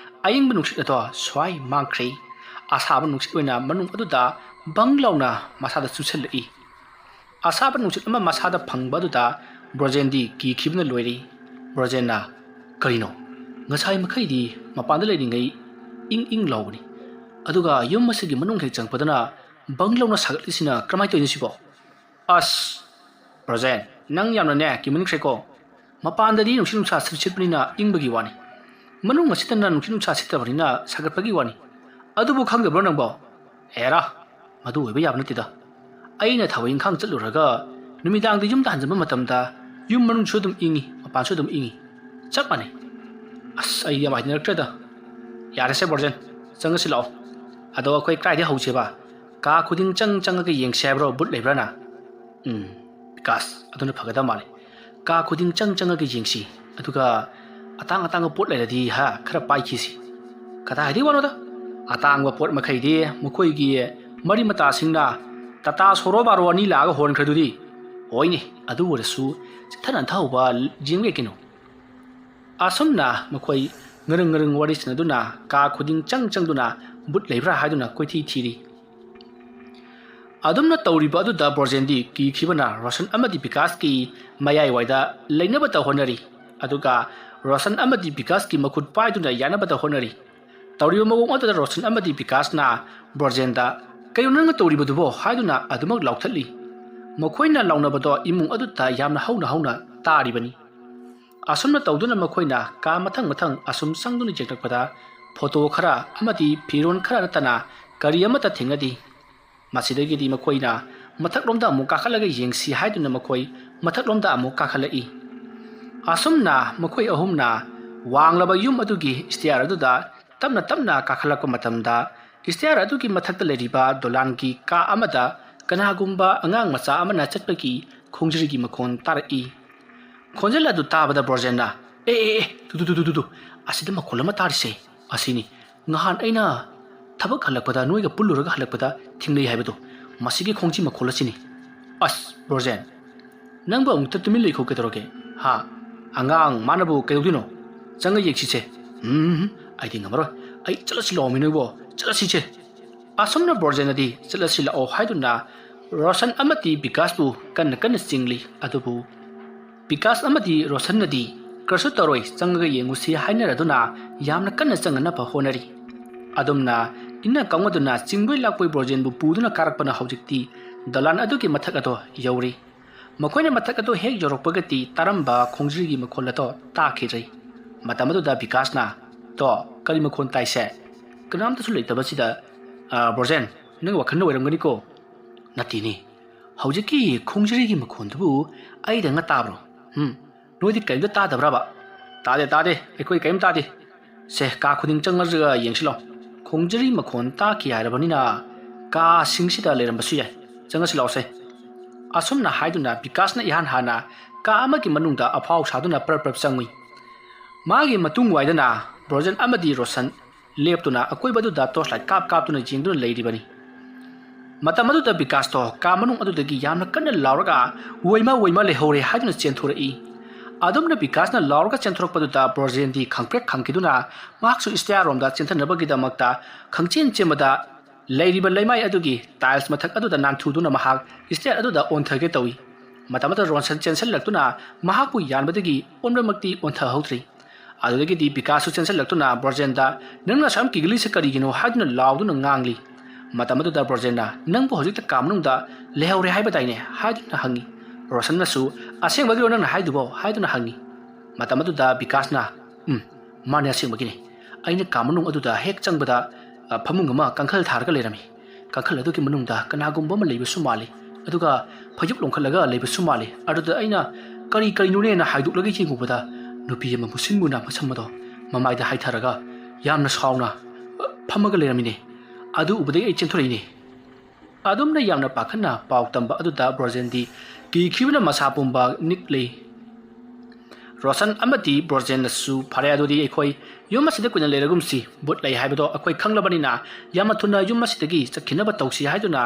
ꯑꯏꯪꯕ ꯅꯨꯡꯁꯤꯠ ꯑꯗꯣ ꯁ꯭ꯋꯥꯏ ꯃꯥꯡꯈ꯭ꯔꯦ꯫ ꯑꯁꯥꯕ ꯅꯨꯡꯁꯤꯠ ꯑꯣꯏꯅ ꯃꯅꯨꯡ ꯑꯗꯨꯗ ꯕꯪ ꯂꯥꯎꯅ ꯃꯁꯥꯗ ꯆꯨꯁꯜꯂꯛꯏ꯫ ꯑꯁꯥꯕ ꯅꯨꯡꯁꯤꯠ ꯑꯃ ꯃꯁꯥꯗ ꯐꯪꯕ ꯑꯗꯨꯗ ꯕ꯭ꯔꯣꯖꯦꯟꯗꯤ ꯀꯤꯈꯤꯕꯅ ꯂꯣꯏꯔꯦ꯫ ꯕ꯭ꯔꯣꯖꯦꯟꯅ, "ꯀꯔꯤꯅꯣ? ꯉꯁꯥꯏ ꯃꯈꯩꯗꯤ ꯃꯄꯥꯟꯗ ꯂꯩꯔꯤꯉꯩ ꯏꯪ ꯏꯪ ꯂꯥꯎꯕꯅꯤ꯫ ꯑꯗꯨꯒ ꯌꯨꯝ ꯑꯁꯤꯒꯤ ꯃꯅꯨꯡ ꯍꯦꯛ ꯆꯪꯉꯛꯄꯗꯅ ꯕꯪ ꯂꯥꯎꯅ ꯁꯥꯒꯠꯂꯤꯁꯤꯅ ꯀꯔꯝꯍꯥꯏꯅ ꯇꯧꯔꯤꯅꯣ ꯁꯤꯕꯣ?" "ꯑꯁ, ꯕ꯭ꯔꯣꯖꯦꯟ, ꯅꯪ ꯌꯥꯝꯅꯅꯦ ꯀꯤꯃꯟꯈ꯭ꯔꯦꯀꯣ꯫ ꯃꯄꯥꯟꯗꯗꯤ ꯅꯨꯡꯁꯤꯠ ꯅꯨꯡꯁꯥ ꯁꯤꯠ-, ꯁꯤꯠꯄꯅꯤꯅ ꯏꯪꯕꯒꯤ ꯋꯥꯅꯤ꯫ ꯃꯅꯨꯡ ꯑꯁꯤꯗꯅ ꯅꯨꯡꯁꯤꯠ ꯅꯨꯡꯁꯥ ꯁꯤꯠꯇꯕꯅꯤꯅ ꯁꯥꯒꯠꯄꯒꯤ ꯋꯥꯅꯤ꯫ ꯑꯗꯨꯕꯨ ꯈꯪꯗꯕ꯭ꯔꯣ ꯅꯪꯕꯣ?" "ꯑꯦꯔꯥ, "ꯃꯗꯨ ꯑꯣꯏꯕ ꯌꯥꯕ ꯅꯠꯇꯦꯗ꯫ ꯑꯩꯅ ꯊꯕꯛ ꯏꯪꯈꯥꯡ ꯆꯠꯂꯨꯔꯒ ꯅꯨꯃꯤꯗꯥꯡꯗ ꯌꯨꯝꯗ ꯍꯟꯖꯤꯟꯕ ꯃꯇꯝꯗ ꯌꯨꯝ ꯃꯅꯨꯡꯁꯨ ꯑꯗꯨꯝ ꯏꯪꯉꯤ, ꯃꯄꯥꯟꯁꯨ ꯑꯗꯨꯝ ꯏꯪꯉꯤ꯫ ꯆꯞ ꯃꯥꯟꯅꯩ꯫ ꯑꯁ, ꯑꯩ ꯌꯥꯝ ꯍꯩꯅꯔꯛꯇ꯭ꯔꯦꯗ꯫ ꯌꯥꯔꯦꯁꯦ ꯕ꯭ꯔꯣꯖꯦꯟ, ꯆꯪꯉꯁꯤ ꯂꯥꯛꯑꯣ꯫ ꯑꯗꯣ ꯑꯩꯈꯣꯏ ꯀꯗꯥꯏꯗꯩ ꯍꯧꯁꯦꯕ? ꯀꯥ ꯈꯨꯗꯤꯡ ꯆꯪ ꯆꯪꯉꯒ ꯌꯦꯡꯁꯦ ꯍꯥꯏꯕ꯭ꯔꯣ, ꯚꯨꯠ ꯂꯩꯕ꯭ꯔꯥꯅ?" "ꯎꯝ, ꯕꯤꯀꯥꯁ, ꯑꯗꯨꯅ ꯐꯒꯗꯕ ꯃꯥꯜꯂꯦ꯫ ꯀꯥ ꯈꯨꯗꯤꯡ ꯆꯪ ꯆꯪꯉꯒ ꯌꯦꯡꯁꯤ, ꯑꯗꯨꯒ ꯑꯇꯥꯡ ꯑꯇꯥꯡꯕ ꯄꯣꯠ ꯂꯩꯔꯗꯤ ꯍꯥ, ꯈꯔ ꯄꯥꯏꯈꯤꯁꯤ꯫" "ꯀꯗꯥꯏꯗꯩ ꯋꯥꯅꯣꯗ? ꯑꯇꯥꯡꯕ ꯄꯣꯠ ꯃꯈꯩꯗꯤ ꯃꯈꯣꯏꯒꯤ ꯃꯔꯤ ꯃꯇꯥꯁꯤꯡꯅ ꯇꯥꯇꯥ ꯁꯣꯔꯣ ꯕꯥꯔꯣ ꯑꯅꯤ ꯂꯥꯛꯑꯒ ꯍꯣꯟꯈ꯭ꯔꯗꯨꯗꯤ꯫" "ꯍꯣꯏꯅꯦ, ꯑꯗꯨ ꯑꯣꯏꯔꯁꯨ ꯆꯤꯠꯊꯅ ꯊꯧꯕ ꯌꯦꯡꯕ ꯌꯥꯏ ꯀꯩꯅꯣ꯫" ꯑꯁꯨꯝꯅ ꯃꯈꯣꯏ ꯉꯔꯪ ꯉꯔꯪ ꯋꯥꯔꯤ ꯁꯥꯟꯅꯗꯨꯅ ꯀꯥ ꯈꯨꯗꯤꯡ ꯆꯪ ꯆꯪꯗꯨꯅ ꯚꯨꯠ ꯂꯩꯕ꯭ꯔꯥ ꯍꯥꯏꯗꯨꯅ ꯀꯣꯏꯊꯤ ꯊꯤꯔꯤ꯫ ꯑꯗꯨꯝꯅ ꯇꯧꯔꯤꯕ ꯑꯗꯨꯗ ꯕ꯭ꯔꯣꯖꯦꯟꯗꯤ ꯀꯤꯈꯤꯕꯅ ꯔꯣꯁꯟ ꯑꯃꯗꯤ ꯕꯤꯀꯥꯁꯀꯤ ꯃꯌꯥꯏꯋꯥꯏꯗ ꯂꯩꯅꯕꯇ ꯍꯣꯠꯅꯔꯤ꯫ ꯑꯗꯨꯒ ꯔꯣꯁꯟ ꯑꯃꯗꯤ ꯕꯤꯀꯥꯁꯀꯤ ꯃꯈꯨꯠ ꯄꯥꯏꯗꯨꯅ ꯌꯥꯅꯕꯇ ꯍꯣꯠꯅꯔꯤ꯫ ꯇꯧꯔꯤꯕ ꯃꯑꯣꯡ ꯑꯗꯨꯗ ꯔꯣꯁꯟ ꯑꯃꯗꯤ ꯕꯤꯀꯥꯁꯅ ꯕ꯭ꯔꯣꯖꯦꯟꯗ, "ꯀꯩꯅꯣ ꯅꯪꯅ ꯇꯧꯔꯤꯕꯗꯨꯕꯣ?" ꯍꯥꯏꯗꯨꯅ ꯑꯗꯨꯃꯛ ꯂꯥꯎꯊꯠꯂꯤ꯫ ꯃꯈꯣꯏꯅ ꯂꯥꯎꯅꯕꯗꯣ ꯏꯃꯨꯡ ꯑꯗꯨꯗ ꯌꯥꯝꯅ ꯍꯧꯅ ꯍꯧꯅ ꯇꯥꯔꯤꯕꯅꯤ꯫ ꯑꯁꯨꯝꯅ ꯇꯧꯗꯨꯅ ꯃꯈꯣꯏꯅ ꯀꯥ ꯃꯊꯪ ꯃꯊꯪ ꯑꯁꯨꯝ ꯆꯪꯗꯨꯅ ꯌꯦꯡꯂꯛꯄꯗ ꯐꯣꯇꯣ ꯈꯔ ꯑꯃꯗꯤ ꯐꯤꯔꯣꯜ ꯈꯔ ꯅꯠꯇꯅ ꯀꯔꯤ ꯑꯃꯠꯇ ꯊꯦꯡꯅꯗꯦ꯫ ꯃꯁꯤꯗꯒꯤꯗꯤ ꯃꯈꯣꯏꯅ ꯃꯊꯛꯂꯣꯝꯗ ꯑꯃꯨꯛ ꯀꯥꯈꯠꯂꯒ ꯌꯦꯡꯁꯤ ꯍꯥꯏꯗꯨꯅ ꯃꯈꯣꯏ ꯃꯊꯛꯂꯣꯝꯗ ꯑꯃꯨꯛ ꯀꯥꯈꯠꯂꯛꯏ꯫ ꯑꯁꯨꯝꯅ ꯃꯈꯣꯏ ꯑꯍꯨꯝꯅ ꯋꯥꯡꯂꯕ ꯌꯨꯝ ꯑꯗꯨꯒꯤ ꯁ꯭ꯇꯦꯌꯔ ꯑꯗꯨꯗ ꯇꯞꯅ ꯇꯞꯅ ꯀꯥꯈꯠꯂꯛꯄ ꯃꯇꯝꯗ, ꯁ꯭ꯇꯦꯌꯔ ꯑꯗꯨꯒꯤ ꯃꯊꯛꯇ ꯂꯩꯔꯤꯕ ꯗꯣꯂꯥꯟꯒꯤ ꯀꯥ ꯑꯃꯗ ꯀꯅꯥꯒꯨꯝꯕ ꯑꯉꯥꯡ ꯃꯆꯥ ꯑꯃꯅ ꯆꯠꯄꯒꯤ ꯈꯣꯡꯖ꯭ꯔꯤꯒꯤ ꯃꯈꯣꯟ ꯇꯥꯔꯛꯏ꯫ ꯈꯣꯟꯖꯦꯜ ꯑꯗꯨ ꯇꯥꯕꯗ ꯕ꯭ꯔꯣꯖꯦꯟꯅ, "ꯑꯦ, ꯑꯦ, ꯑꯦ, ꯇꯨ, ꯇꯨ, ꯇꯨ, ꯇꯨ, ꯇꯨ, ꯇꯨ, ꯑꯁꯤꯗ ꯃꯈꯣꯜ ꯑꯃ ꯇꯥꯔꯤꯁꯦ, ꯑꯁꯤꯅꯤ꯫ ꯉꯍꯥꯟ ꯑꯩꯅ ꯊꯕꯛ ꯍꯜꯂꯛꯄꯗ, ꯅꯣꯏꯒ ꯄꯨꯜꯂꯨꯔꯒ ꯍꯜꯂꯛꯄꯗ ꯊꯦꯡꯅꯩ ꯍꯥꯏꯕꯗꯣ, ꯃꯁꯤꯒꯤ ꯈꯣꯡꯖꯤ ꯃꯈꯣꯜ ꯑꯁꯤꯅꯤ꯫" "ꯑꯁ, ꯕ꯭ꯔꯣꯖꯦꯟ, ꯅꯪꯕꯨ ꯑꯃꯨꯛꯇ ꯇꯨꯃꯤꯟ ꯂꯩꯈꯣ ꯀꯩꯗꯧꯔꯒꯦ? ꯍꯥ? ꯑꯉꯥꯡ ꯃꯥꯅꯕꯨ ꯀꯩꯗꯧꯗꯣꯏꯅꯣ? ꯆꯪꯉ ꯌꯦꯡꯁꯤꯁꯦ꯫" "ꯎꯝ, ꯑꯩꯗꯤ ꯉꯝꯃꯔꯣꯏ꯫ ꯑꯩ ꯆꯠꯂꯁꯤ ꯂꯥꯛꯑꯣꯃꯤ ꯅꯣꯏꯕꯣ, ꯆꯠꯂꯁꯤꯁꯦ꯫" ꯑꯁꯨꯝꯅ ꯕ꯭ꯔꯣꯖꯦꯟꯅꯗꯤ ꯆꯠꯂꯁꯤ ꯂꯥꯛꯑꯣ ꯍꯥꯏꯗꯨꯅ ꯔꯣꯁꯟ ꯑꯃꯗꯤ ꯕꯤꯀꯥꯁꯄꯨ ꯀꯟꯅ ꯀꯟꯅ ꯆꯤꯡꯂꯤ꯫ ꯑꯗꯨꯕꯨ ꯕꯤꯀꯥꯁ ꯑꯃꯗꯤ ꯔꯣꯁꯟꯅꯗꯤ ꯀꯔꯤꯁꯨ ꯇꯧꯔꯣꯏ, ꯆꯪꯉꯒ ꯌꯦꯡꯉꯨꯁꯤ ꯍꯥꯏꯅꯔꯗꯨꯅ ꯌꯥꯝꯅ ꯀꯟꯅ ꯆꯪꯅꯅꯕ ꯍꯣꯠꯅꯔꯤ꯫ ꯑꯗꯨꯝꯅ ꯏꯟꯅ ꯀꯥꯎꯅꯗꯨꯅ ꯆꯤꯡꯕꯣꯏ ꯂꯥꯛꯄꯣꯏ ꯕ꯭ꯔꯣꯖꯦꯟꯕꯨ ꯄꯨꯗꯨꯅ ꯀꯥꯔꯛꯄꯅ ꯍꯧꯖꯤꯛꯇꯤ ꯗꯣꯂꯥꯟ ꯑꯗꯨꯒꯤ ꯃꯊꯛ ꯑꯗꯣ ꯌꯧꯔꯤ꯫ ꯃꯈꯣꯏꯅ ꯃꯊꯛ ꯑꯗꯨ ꯍꯦꯛ ꯌꯧꯔꯛꯄꯒꯗꯤ ꯇꯥꯔꯝꯕ ꯈꯣꯡꯖ꯭ꯔꯤꯒꯤ ꯃꯈꯣꯜ ꯑꯗꯣ ꯇꯥꯈꯤꯗ꯭ꯔꯦ꯫ ꯃꯇꯝ ꯑꯗꯨꯗ ꯕꯤꯀꯥꯁꯅ, "ꯇꯣ, ꯀꯔꯤ ꯃꯈꯣꯜ ꯇꯥꯏꯁꯦ? ꯀꯅꯥꯝꯇꯁꯨ ꯂꯩꯇꯕꯁꯤꯗ, ꯑ, ꯕ꯭ꯔꯣꯖꯦꯟ, ꯅꯪ ꯋꯥꯈꯜꯗ ꯑꯣꯏꯔꯝꯒꯅꯤꯀꯣ꯫ ꯅꯠꯇꯦꯅꯦ, ꯍꯧꯖꯤꯛꯀꯤ ꯈꯣꯡꯖꯔꯤꯒꯤ ꯃꯈꯣꯟꯗꯨꯕꯨ ꯑꯩꯗꯪꯅ ꯇꯥꯕ꯭ꯔꯣ? ꯎꯝ, ꯅꯣꯏꯗꯤ ꯀꯔꯤꯝꯇ ꯇꯥꯗꯕ꯭ꯔꯕ? ꯇꯥꯗꯦ, ꯇꯥꯗꯦ, ꯑꯩꯈꯣꯏ ꯀꯔꯤꯝ ꯇꯥꯗꯦ꯫ ꯁꯦ, ꯀꯥ ꯈꯨꯗꯤꯡ ꯆꯪꯉꯒ ꯌꯦꯡꯁꯤ ꯂꯥꯎ꯫ ꯈꯣꯡꯖꯔꯤ ꯃꯈꯣꯟ ꯇꯥꯈꯤ ꯍꯥꯏꯔꯕꯅꯤꯅ ꯀꯥꯁꯤꯡꯁꯤꯗ ꯂꯩꯔꯝꯕꯁꯨ ꯌꯥꯏ꯫ ꯆꯪꯉꯁꯤ ꯂꯥꯎꯁꯦ꯫ ꯑꯁꯨꯝꯅ ꯍꯥꯏꯗꯨꯅ ꯕꯤꯀꯥꯁꯅ ꯏꯍꯥꯟ ꯍꯥꯟꯅ ꯀꯥ ꯑꯃꯒꯤ ꯃꯅꯨꯡꯗ ꯑꯐꯥꯎ ꯁꯥꯗꯨꯅ ꯄ꯭ꯔꯞ ꯄ꯭ꯔꯞ ꯆꯪꯉꯨꯏ꯫ ꯃꯥꯒꯤ ꯃꯇꯨꯡ ꯋꯥꯏꯗꯅ ꯕ꯭ꯔꯣꯖꯦꯟ ꯑꯃꯗꯤ ꯔꯣꯁꯟ ꯂꯦꯞꯇꯨꯅ ꯑꯀꯣꯏꯕꯗꯨꯗ ꯇꯣꯔꯆ ꯂꯥꯏꯠ ꯀꯥꯞ ꯀꯥꯞꯇꯨꯅ ꯌꯦꯡꯗꯨꯅ ꯂꯩꯔꯤꯕꯅꯤ꯫ ꯃꯇꯝ ꯑꯗꯨꯗ ꯕꯤꯀꯥꯁꯇꯣ ꯀꯥ ꯃꯅꯨꯡ ꯑꯗꯨꯗꯒꯤ ꯌꯥꯝꯅ ꯀꯟꯅ ꯂꯥꯎꯔꯒ, "ꯋꯣꯏꯃ, ꯋꯣꯏꯃ, ꯂꯩꯍꯧꯔꯦ" ꯍꯥꯏꯗꯨꯅ ꯆꯦꯟꯊꯣꯔꯛꯏ꯫ ꯑꯗꯨꯝꯅ ꯕꯤꯀꯥꯁꯅ ꯂꯥꯎꯔꯒ ꯆꯦꯟꯊꯣꯔꯛꯄꯗꯨꯗ ꯕ꯭ꯔꯣꯖꯦꯟꯗꯤ ꯈꯪꯄ꯭ꯔꯦꯛ ꯈꯪꯈꯤꯗꯨꯅ ꯃꯍꯥꯛꯁꯨ ꯏꯁꯇꯤꯌꯥꯔ ꯔꯣꯝꯗ ꯆꯦꯟꯊꯅꯕꯒꯤꯗꯃꯛꯇ ꯈꯪꯆꯦꯟ ꯆꯦꯟꯕꯗ ꯂꯩꯔꯤꯕ ꯂꯩꯃꯥꯏ ꯑꯗꯨꯒꯤ ꯇꯥꯏꯜꯁ ꯃꯊꯛ ꯑꯗꯨꯗ ꯅꯥꯟꯊꯨꯗꯨꯅ ꯃꯍꯥꯛ ꯏꯁꯇꯤꯌꯥꯔ ꯑꯗꯨꯗ ꯑꯣꯟꯊꯒꯦ ꯇꯧꯏ꯫ ꯃꯇꯝ ꯑꯗꯨꯗ ꯔꯣꯟꯁꯟ ꯆꯦꯟꯁꯤꯜꯂꯛꯇꯨꯅ ꯃꯍꯥꯛꯄꯨ ꯌꯥꯟꯕꯗꯒꯤ ꯑꯣꯟꯕꯃꯛꯇꯤ ꯑꯣꯟꯊꯍꯧꯗ꯭ꯔꯤ꯫ ꯑꯗꯨꯗꯒꯤꯗꯤ ꯕꯤꯀꯥꯁꯁꯨ ꯆꯦꯟꯁꯤꯜꯂꯛꯇꯨꯅ ꯕ꯭ꯔꯣꯖꯦꯟꯗ, "ꯅꯪꯅ ꯑꯁꯨꯛ ꯌꯥꯝ ꯀꯤꯒꯜꯂꯤꯁꯦ ꯀꯔꯤꯒꯤꯅꯣ?" ꯍꯥꯏꯗꯨꯅ ꯂꯥꯎꯗꯨꯅ ꯉꯥꯡꯂꯤ꯫ ꯃꯇꯝ ꯑꯗꯨꯗ ꯕ꯭ꯔꯣꯖꯦꯟꯅ, "ꯅꯪꯕꯨ ꯍꯧꯖꯤꯛꯇ ꯀꯥ ꯃꯅꯨꯡꯗ ꯂꯩꯍꯧꯔꯦ ꯍꯥꯏꯕꯗꯥꯏꯅꯦ?" ꯍꯥꯏꯗꯨꯅ ꯍꯪꯉꯤ꯫ ꯔꯣꯁꯟꯅꯁꯨ, "ꯑꯁꯦꯡꯕꯒꯤꯔꯣ ꯅꯪꯅ ꯍꯥꯏꯗꯨꯕꯣ?" ꯍꯥꯏꯗꯨꯅ ꯍꯪꯉꯤ꯫ ꯃꯇꯝ ꯑꯗꯨꯗ ꯕꯤꯀꯥꯁꯅ, "ꯎꯝ, ꯃꯥꯅꯦ, ꯑꯁꯦꯡꯕꯒꯤꯅꯦ꯫ ꯑꯩꯅ ꯀꯥ ꯃꯅꯨꯡ ꯑꯗꯨꯗ ꯍꯦꯛ ꯆꯪꯕꯗ, ꯑ, ꯐꯃꯨꯡ ꯑꯃ ꯀꯥꯡꯈꯜ ꯊꯥꯔꯒ ꯂꯩꯔꯝꯃꯤ꯫ ꯀꯥꯡꯈꯜ ꯑꯗꯨꯒꯤ ꯃꯅꯨꯡꯗ ꯀꯅꯥꯒꯨꯝꯕ ꯑꯃ ꯂꯩꯕꯁꯨ ꯃꯥꯜꯂꯤ, ꯑꯗꯨꯒ ꯐꯩꯖꯨꯞ ꯂꯣꯡꯈꯠꯂꯒ ꯂꯩꯕꯁꯨ ꯃꯥꯜꯂꯤ꯫ ꯑꯗꯨꯗ ꯑꯩꯅ ꯀꯔꯤ ꯀꯔꯤꯅꯣꯅꯦꯅ ꯍꯥꯏꯗꯣꯛꯂꯒ ꯌꯦꯡꯉꯨꯕꯗ, ꯅꯨꯄꯤ ꯑꯃ ꯃꯨꯁꯤꯟ ꯃꯨꯅ ꯃꯁꯝ ꯑꯗꯣ ꯃꯃꯥꯏꯗ ꯍꯥꯏꯊꯔꯒ ꯌꯥꯝꯅ ꯁꯥꯎꯅ, ꯑ, ꯐꯝꯃꯒ ꯂꯩꯔꯝꯃꯤꯅꯦ꯫ ꯑꯗꯨ ꯎꯕꯗꯒꯤ ꯑꯩ ꯆꯦꯟꯊꯣꯔꯛꯏꯅꯦ꯫" ꯑꯗꯨꯝꯅ ꯌꯥꯝꯅ ꯄꯥꯈꯠꯅ ꯄꯥꯎ ꯇꯝꯕ ꯑꯗꯨꯗ ꯕ꯭ꯔꯣꯖꯦꯟꯗꯤ ꯀꯤꯈꯤꯕꯅ ꯃꯁꯥ ꯄꯨꯝꯕ ꯅꯤꯛꯂꯤ꯫ ꯔꯣꯁꯟ ꯑꯃꯗꯤ ꯕ꯭ꯔꯣꯖꯦꯟꯅꯁꯨ, "ꯐꯔꯦ, ꯑꯗꯨꯗꯤ ꯑꯩꯈꯣꯏ ꯌꯨꯝ ꯑꯁꯤꯗ ꯀꯨꯏꯅ ꯂꯩꯔꯒꯨꯝꯁꯤ꯫ ꯚꯨꯠ ꯂꯩ ꯍꯥꯏꯕꯗꯣ ꯑꯩꯈꯣꯏ ꯈꯪꯂꯕꯅꯤꯅ ꯌꯥꯝꯅ ꯊꯨꯅ ꯌꯨꯝ ꯑꯁꯤꯗꯒꯤ ꯆꯠꯈꯤꯅꯕ ꯇꯧꯁꯤ" ꯍꯥꯏꯗꯨꯅ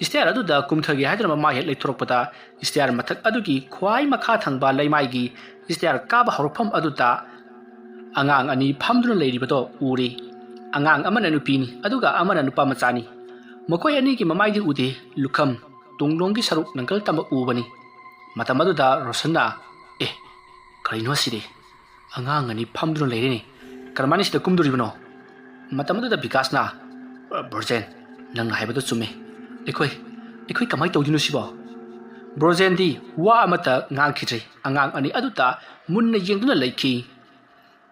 ꯏꯁꯇꯤꯌꯥꯔ ꯑꯗꯨꯗ ꯀꯨꯝꯊꯒꯦ ꯍꯥꯏꯗꯨꯅ ꯃꯃꯥ ꯍꯦꯛ ꯂꯩꯊꯣꯔꯛꯄꯗ, ꯏꯁꯇꯤꯌꯥꯔ ꯃꯊꯛ ꯑꯗꯨꯒꯤ ꯈ꯭ꯋꯥꯏ ꯃꯈꯥ ꯊꯪꯕ ꯂꯩꯃꯥꯏꯒꯤ ꯏꯁꯇꯤꯌꯥꯔ ꯀꯥꯕ ꯍꯧꯔꯛꯐꯝ ꯑꯗꯨꯗ ꯑꯉꯥꯡ ꯑꯅꯤ ꯐꯝꯗꯨꯅ ꯂꯩꯔꯤꯕꯗꯣ ꯎꯔꯤ꯫ ꯑꯉꯥꯡ ꯑꯃꯅ ꯅꯨꯄꯤꯅꯤ, ꯑꯗꯨꯒ ꯑꯃꯅ ꯅꯨꯄꯥ ꯃꯆꯥꯅꯤ꯫ ꯃꯈꯣꯏ ꯑꯅꯤꯒꯤ ꯃꯃꯥꯏꯗꯤ ꯎꯗꯦ, ꯂꯨꯈꯝ, ꯇꯨꯡꯂꯣꯝꯒꯤ ꯁꯔꯨꯛ ꯅꯪꯒꯜ ꯇꯝꯕ ꯎꯕꯅꯤ꯫ ꯃꯇꯝ ꯑꯗꯨꯗ ꯔꯣꯁꯟꯅ, "ꯑꯦ, ꯀꯔꯤꯅꯣ ꯑꯁꯤꯗꯤ? ꯑꯉꯥꯡ ꯑꯅꯤ ꯐꯝꯗꯨꯅ ꯂꯩꯔꯦꯅꯦ꯫ ꯀꯔꯝꯍꯥꯏꯅ ꯁꯤꯗ ꯀꯨꯝꯗꯣꯔꯤꯕꯅꯣ?" ꯃꯇꯝ ꯑꯗꯨꯗ ꯕꯤꯀꯥꯁꯅ, "ꯕ꯭ꯔꯣꯖꯦꯟ, ꯅꯪꯅ ꯍꯥꯏꯕꯗꯣ ꯆꯨꯝꯃꯦ꯫ ꯑꯩꯈꯣꯏ, ꯑꯩꯈꯣꯏ ꯀꯃꯥꯏꯅ ꯇꯧꯗꯣꯏꯅꯣ ꯁꯤꯕꯣ?" ꯕ꯭ꯔꯣꯖꯦꯟꯗꯤ ꯋꯥ ꯑꯃꯠꯇ ꯉꯥꯡꯈꯤꯗ꯭ꯔꯦ꯫ ꯑꯉꯥꯡ ꯑꯅꯤ ꯑꯗꯨꯗ ꯃꯨꯟꯅ ꯌꯦꯡꯗꯨꯅ ꯂꯩꯈꯤ꯫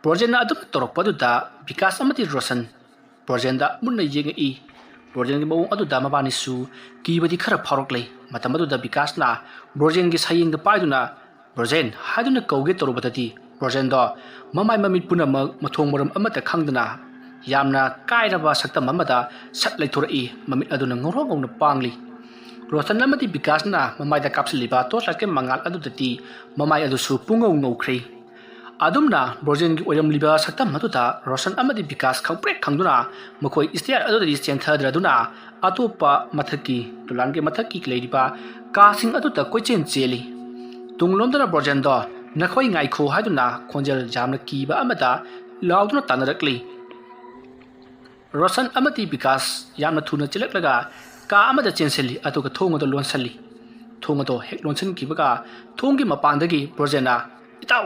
ꯕ꯭ꯔꯣꯖꯦꯟꯅ ꯑꯗꯨꯝ ꯇꯧꯔꯛꯄ ꯑꯗꯨꯗ ꯕꯤꯀꯥꯁ ꯑꯃꯗꯤ ꯔꯣꯁꯟ ꯕ꯭ꯔꯣꯖꯦꯟꯗ ꯃꯨꯟꯅ ꯌꯦꯡꯉꯛꯏ꯫ ꯕ꯭ꯔꯣꯖꯦꯟꯒꯤ ꯃꯑꯣꯡ ꯑꯗꯨꯗ ꯃꯕꯥꯅꯤꯁꯨ ꯀꯤꯕꯗꯤ ꯈꯔ ꯐꯥꯎꯔꯛꯂꯦ꯫ ꯃꯇꯝ ꯑꯗꯨꯗ ꯕꯤꯀꯥꯁꯅ ꯕ꯭ꯔꯣꯖꯦꯟꯒꯤ ꯁꯌꯦꯡꯗ ꯄꯥꯏꯗꯨꯅ "ꯕ꯭ꯔꯣꯖꯦꯟ" ꯍꯥꯏꯗꯨꯅ ꯀꯧꯒꯦ ꯇꯧꯔꯨꯕꯗꯗꯤ, ꯕ꯭ꯔꯣꯖꯦꯟꯗꯣ ꯃꯃꯥꯏ ꯃꯃꯤꯠ ꯄꯨꯝꯅꯃꯛ ꯃꯊꯣꯡ ꯃꯔꯝ ꯑꯃꯠꯇ ꯈꯪꯗꯅ ꯌꯥꯝꯅ ꯀꯥꯏꯔꯕ ꯁꯛꯇꯝ ꯑꯃꯗ ꯁꯠ ꯂꯩꯊꯣꯔꯛꯏ꯫ ꯃꯃꯤꯠ ꯑꯗꯨꯅ ꯉꯧꯔꯣꯛ ꯉꯧꯅ ꯄꯥꯡꯂꯤ꯫ ꯔꯣꯁꯟ ꯑꯃꯗꯤ ꯕꯤꯀꯥꯁꯅ ꯃꯃꯥꯏꯗ ꯀꯥꯞꯁꯤꯜꯂꯤꯕ ꯇꯣꯔꯆ ꯂꯥꯏꯠꯀꯤ ꯃꯉꯥꯜ ꯑꯗꯨꯗꯗꯤ ꯃꯃꯥꯏ ꯑꯗꯨꯁꯨ ꯄꯨꯡꯉꯧ ꯉꯧꯈ꯭ꯔꯦ꯫ ꯑꯗꯨꯝꯅ ꯕ꯭ꯔꯣꯖꯦꯟꯒꯤ ꯑꯣꯏꯔꯝꯂꯤꯕ ꯁꯛꯇꯝ ꯑꯗꯨꯗ ꯔꯣꯁꯟ ꯑꯃꯗꯤ ꯕꯤꯀꯥꯁ ꯈꯪꯄ꯭ꯔꯦꯛ ꯈꯪꯗꯨꯅ ꯃꯈꯣꯏ ꯁ꯭ꯇꯦꯌꯔ ꯑꯗꯨꯗꯒꯤ ꯆꯦꯟꯊꯗ꯭ꯔꯗꯨꯅ ꯑꯇꯣꯞꯄ ꯃꯊꯛꯀꯤ, ꯗꯣꯂꯥꯟꯒꯤ ꯃꯊꯛꯀꯤ ꯂꯩꯔꯤꯕ ꯀꯥꯁꯤꯡ ꯑꯗꯨꯗ ꯀꯣꯏꯆꯦꯟ ꯆꯦꯜꯂꯤ꯫ ꯇꯨꯡꯂꯣꯝꯗꯅ ꯕ꯭ꯔꯣꯖꯦꯟꯗꯣ "ꯅꯈꯣꯏ ꯉꯥꯏꯈꯣ" ꯍꯥꯏꯗꯨꯅ ꯈꯣꯟꯖꯦꯜ ꯌꯥꯝꯅ ꯀꯤꯕ ꯑꯃꯗ ꯂꯥꯎꯗꯨꯅ ꯇꯥꯟꯅꯔꯛꯂꯤ꯫ ꯔꯣꯁꯟ ꯑꯃꯗꯤ ꯕꯤꯀꯥꯁ ꯌꯥꯝꯅ ꯊꯨꯅ ꯆꯦꯜꯂꯛꯂꯒ ꯀꯥ ꯑꯃꯗ ꯆꯦꯟꯁꯤꯜꯂꯤ, ꯑꯗꯨꯒ ꯊꯣꯡ ꯑꯗꯨ ꯂꯣꯟꯁꯤꯜꯂꯤ꯫ ꯊꯣꯡ ꯑꯗꯨ ꯍꯦꯛ ꯂꯣꯟꯁꯤꯟꯈꯤꯕꯒ ꯊꯣꯡꯒꯤ ꯃꯄꯥꯟꯗꯒꯤ ꯕ꯭ꯔꯣꯖꯦꯟꯅ, "ꯏꯇꯥꯎ,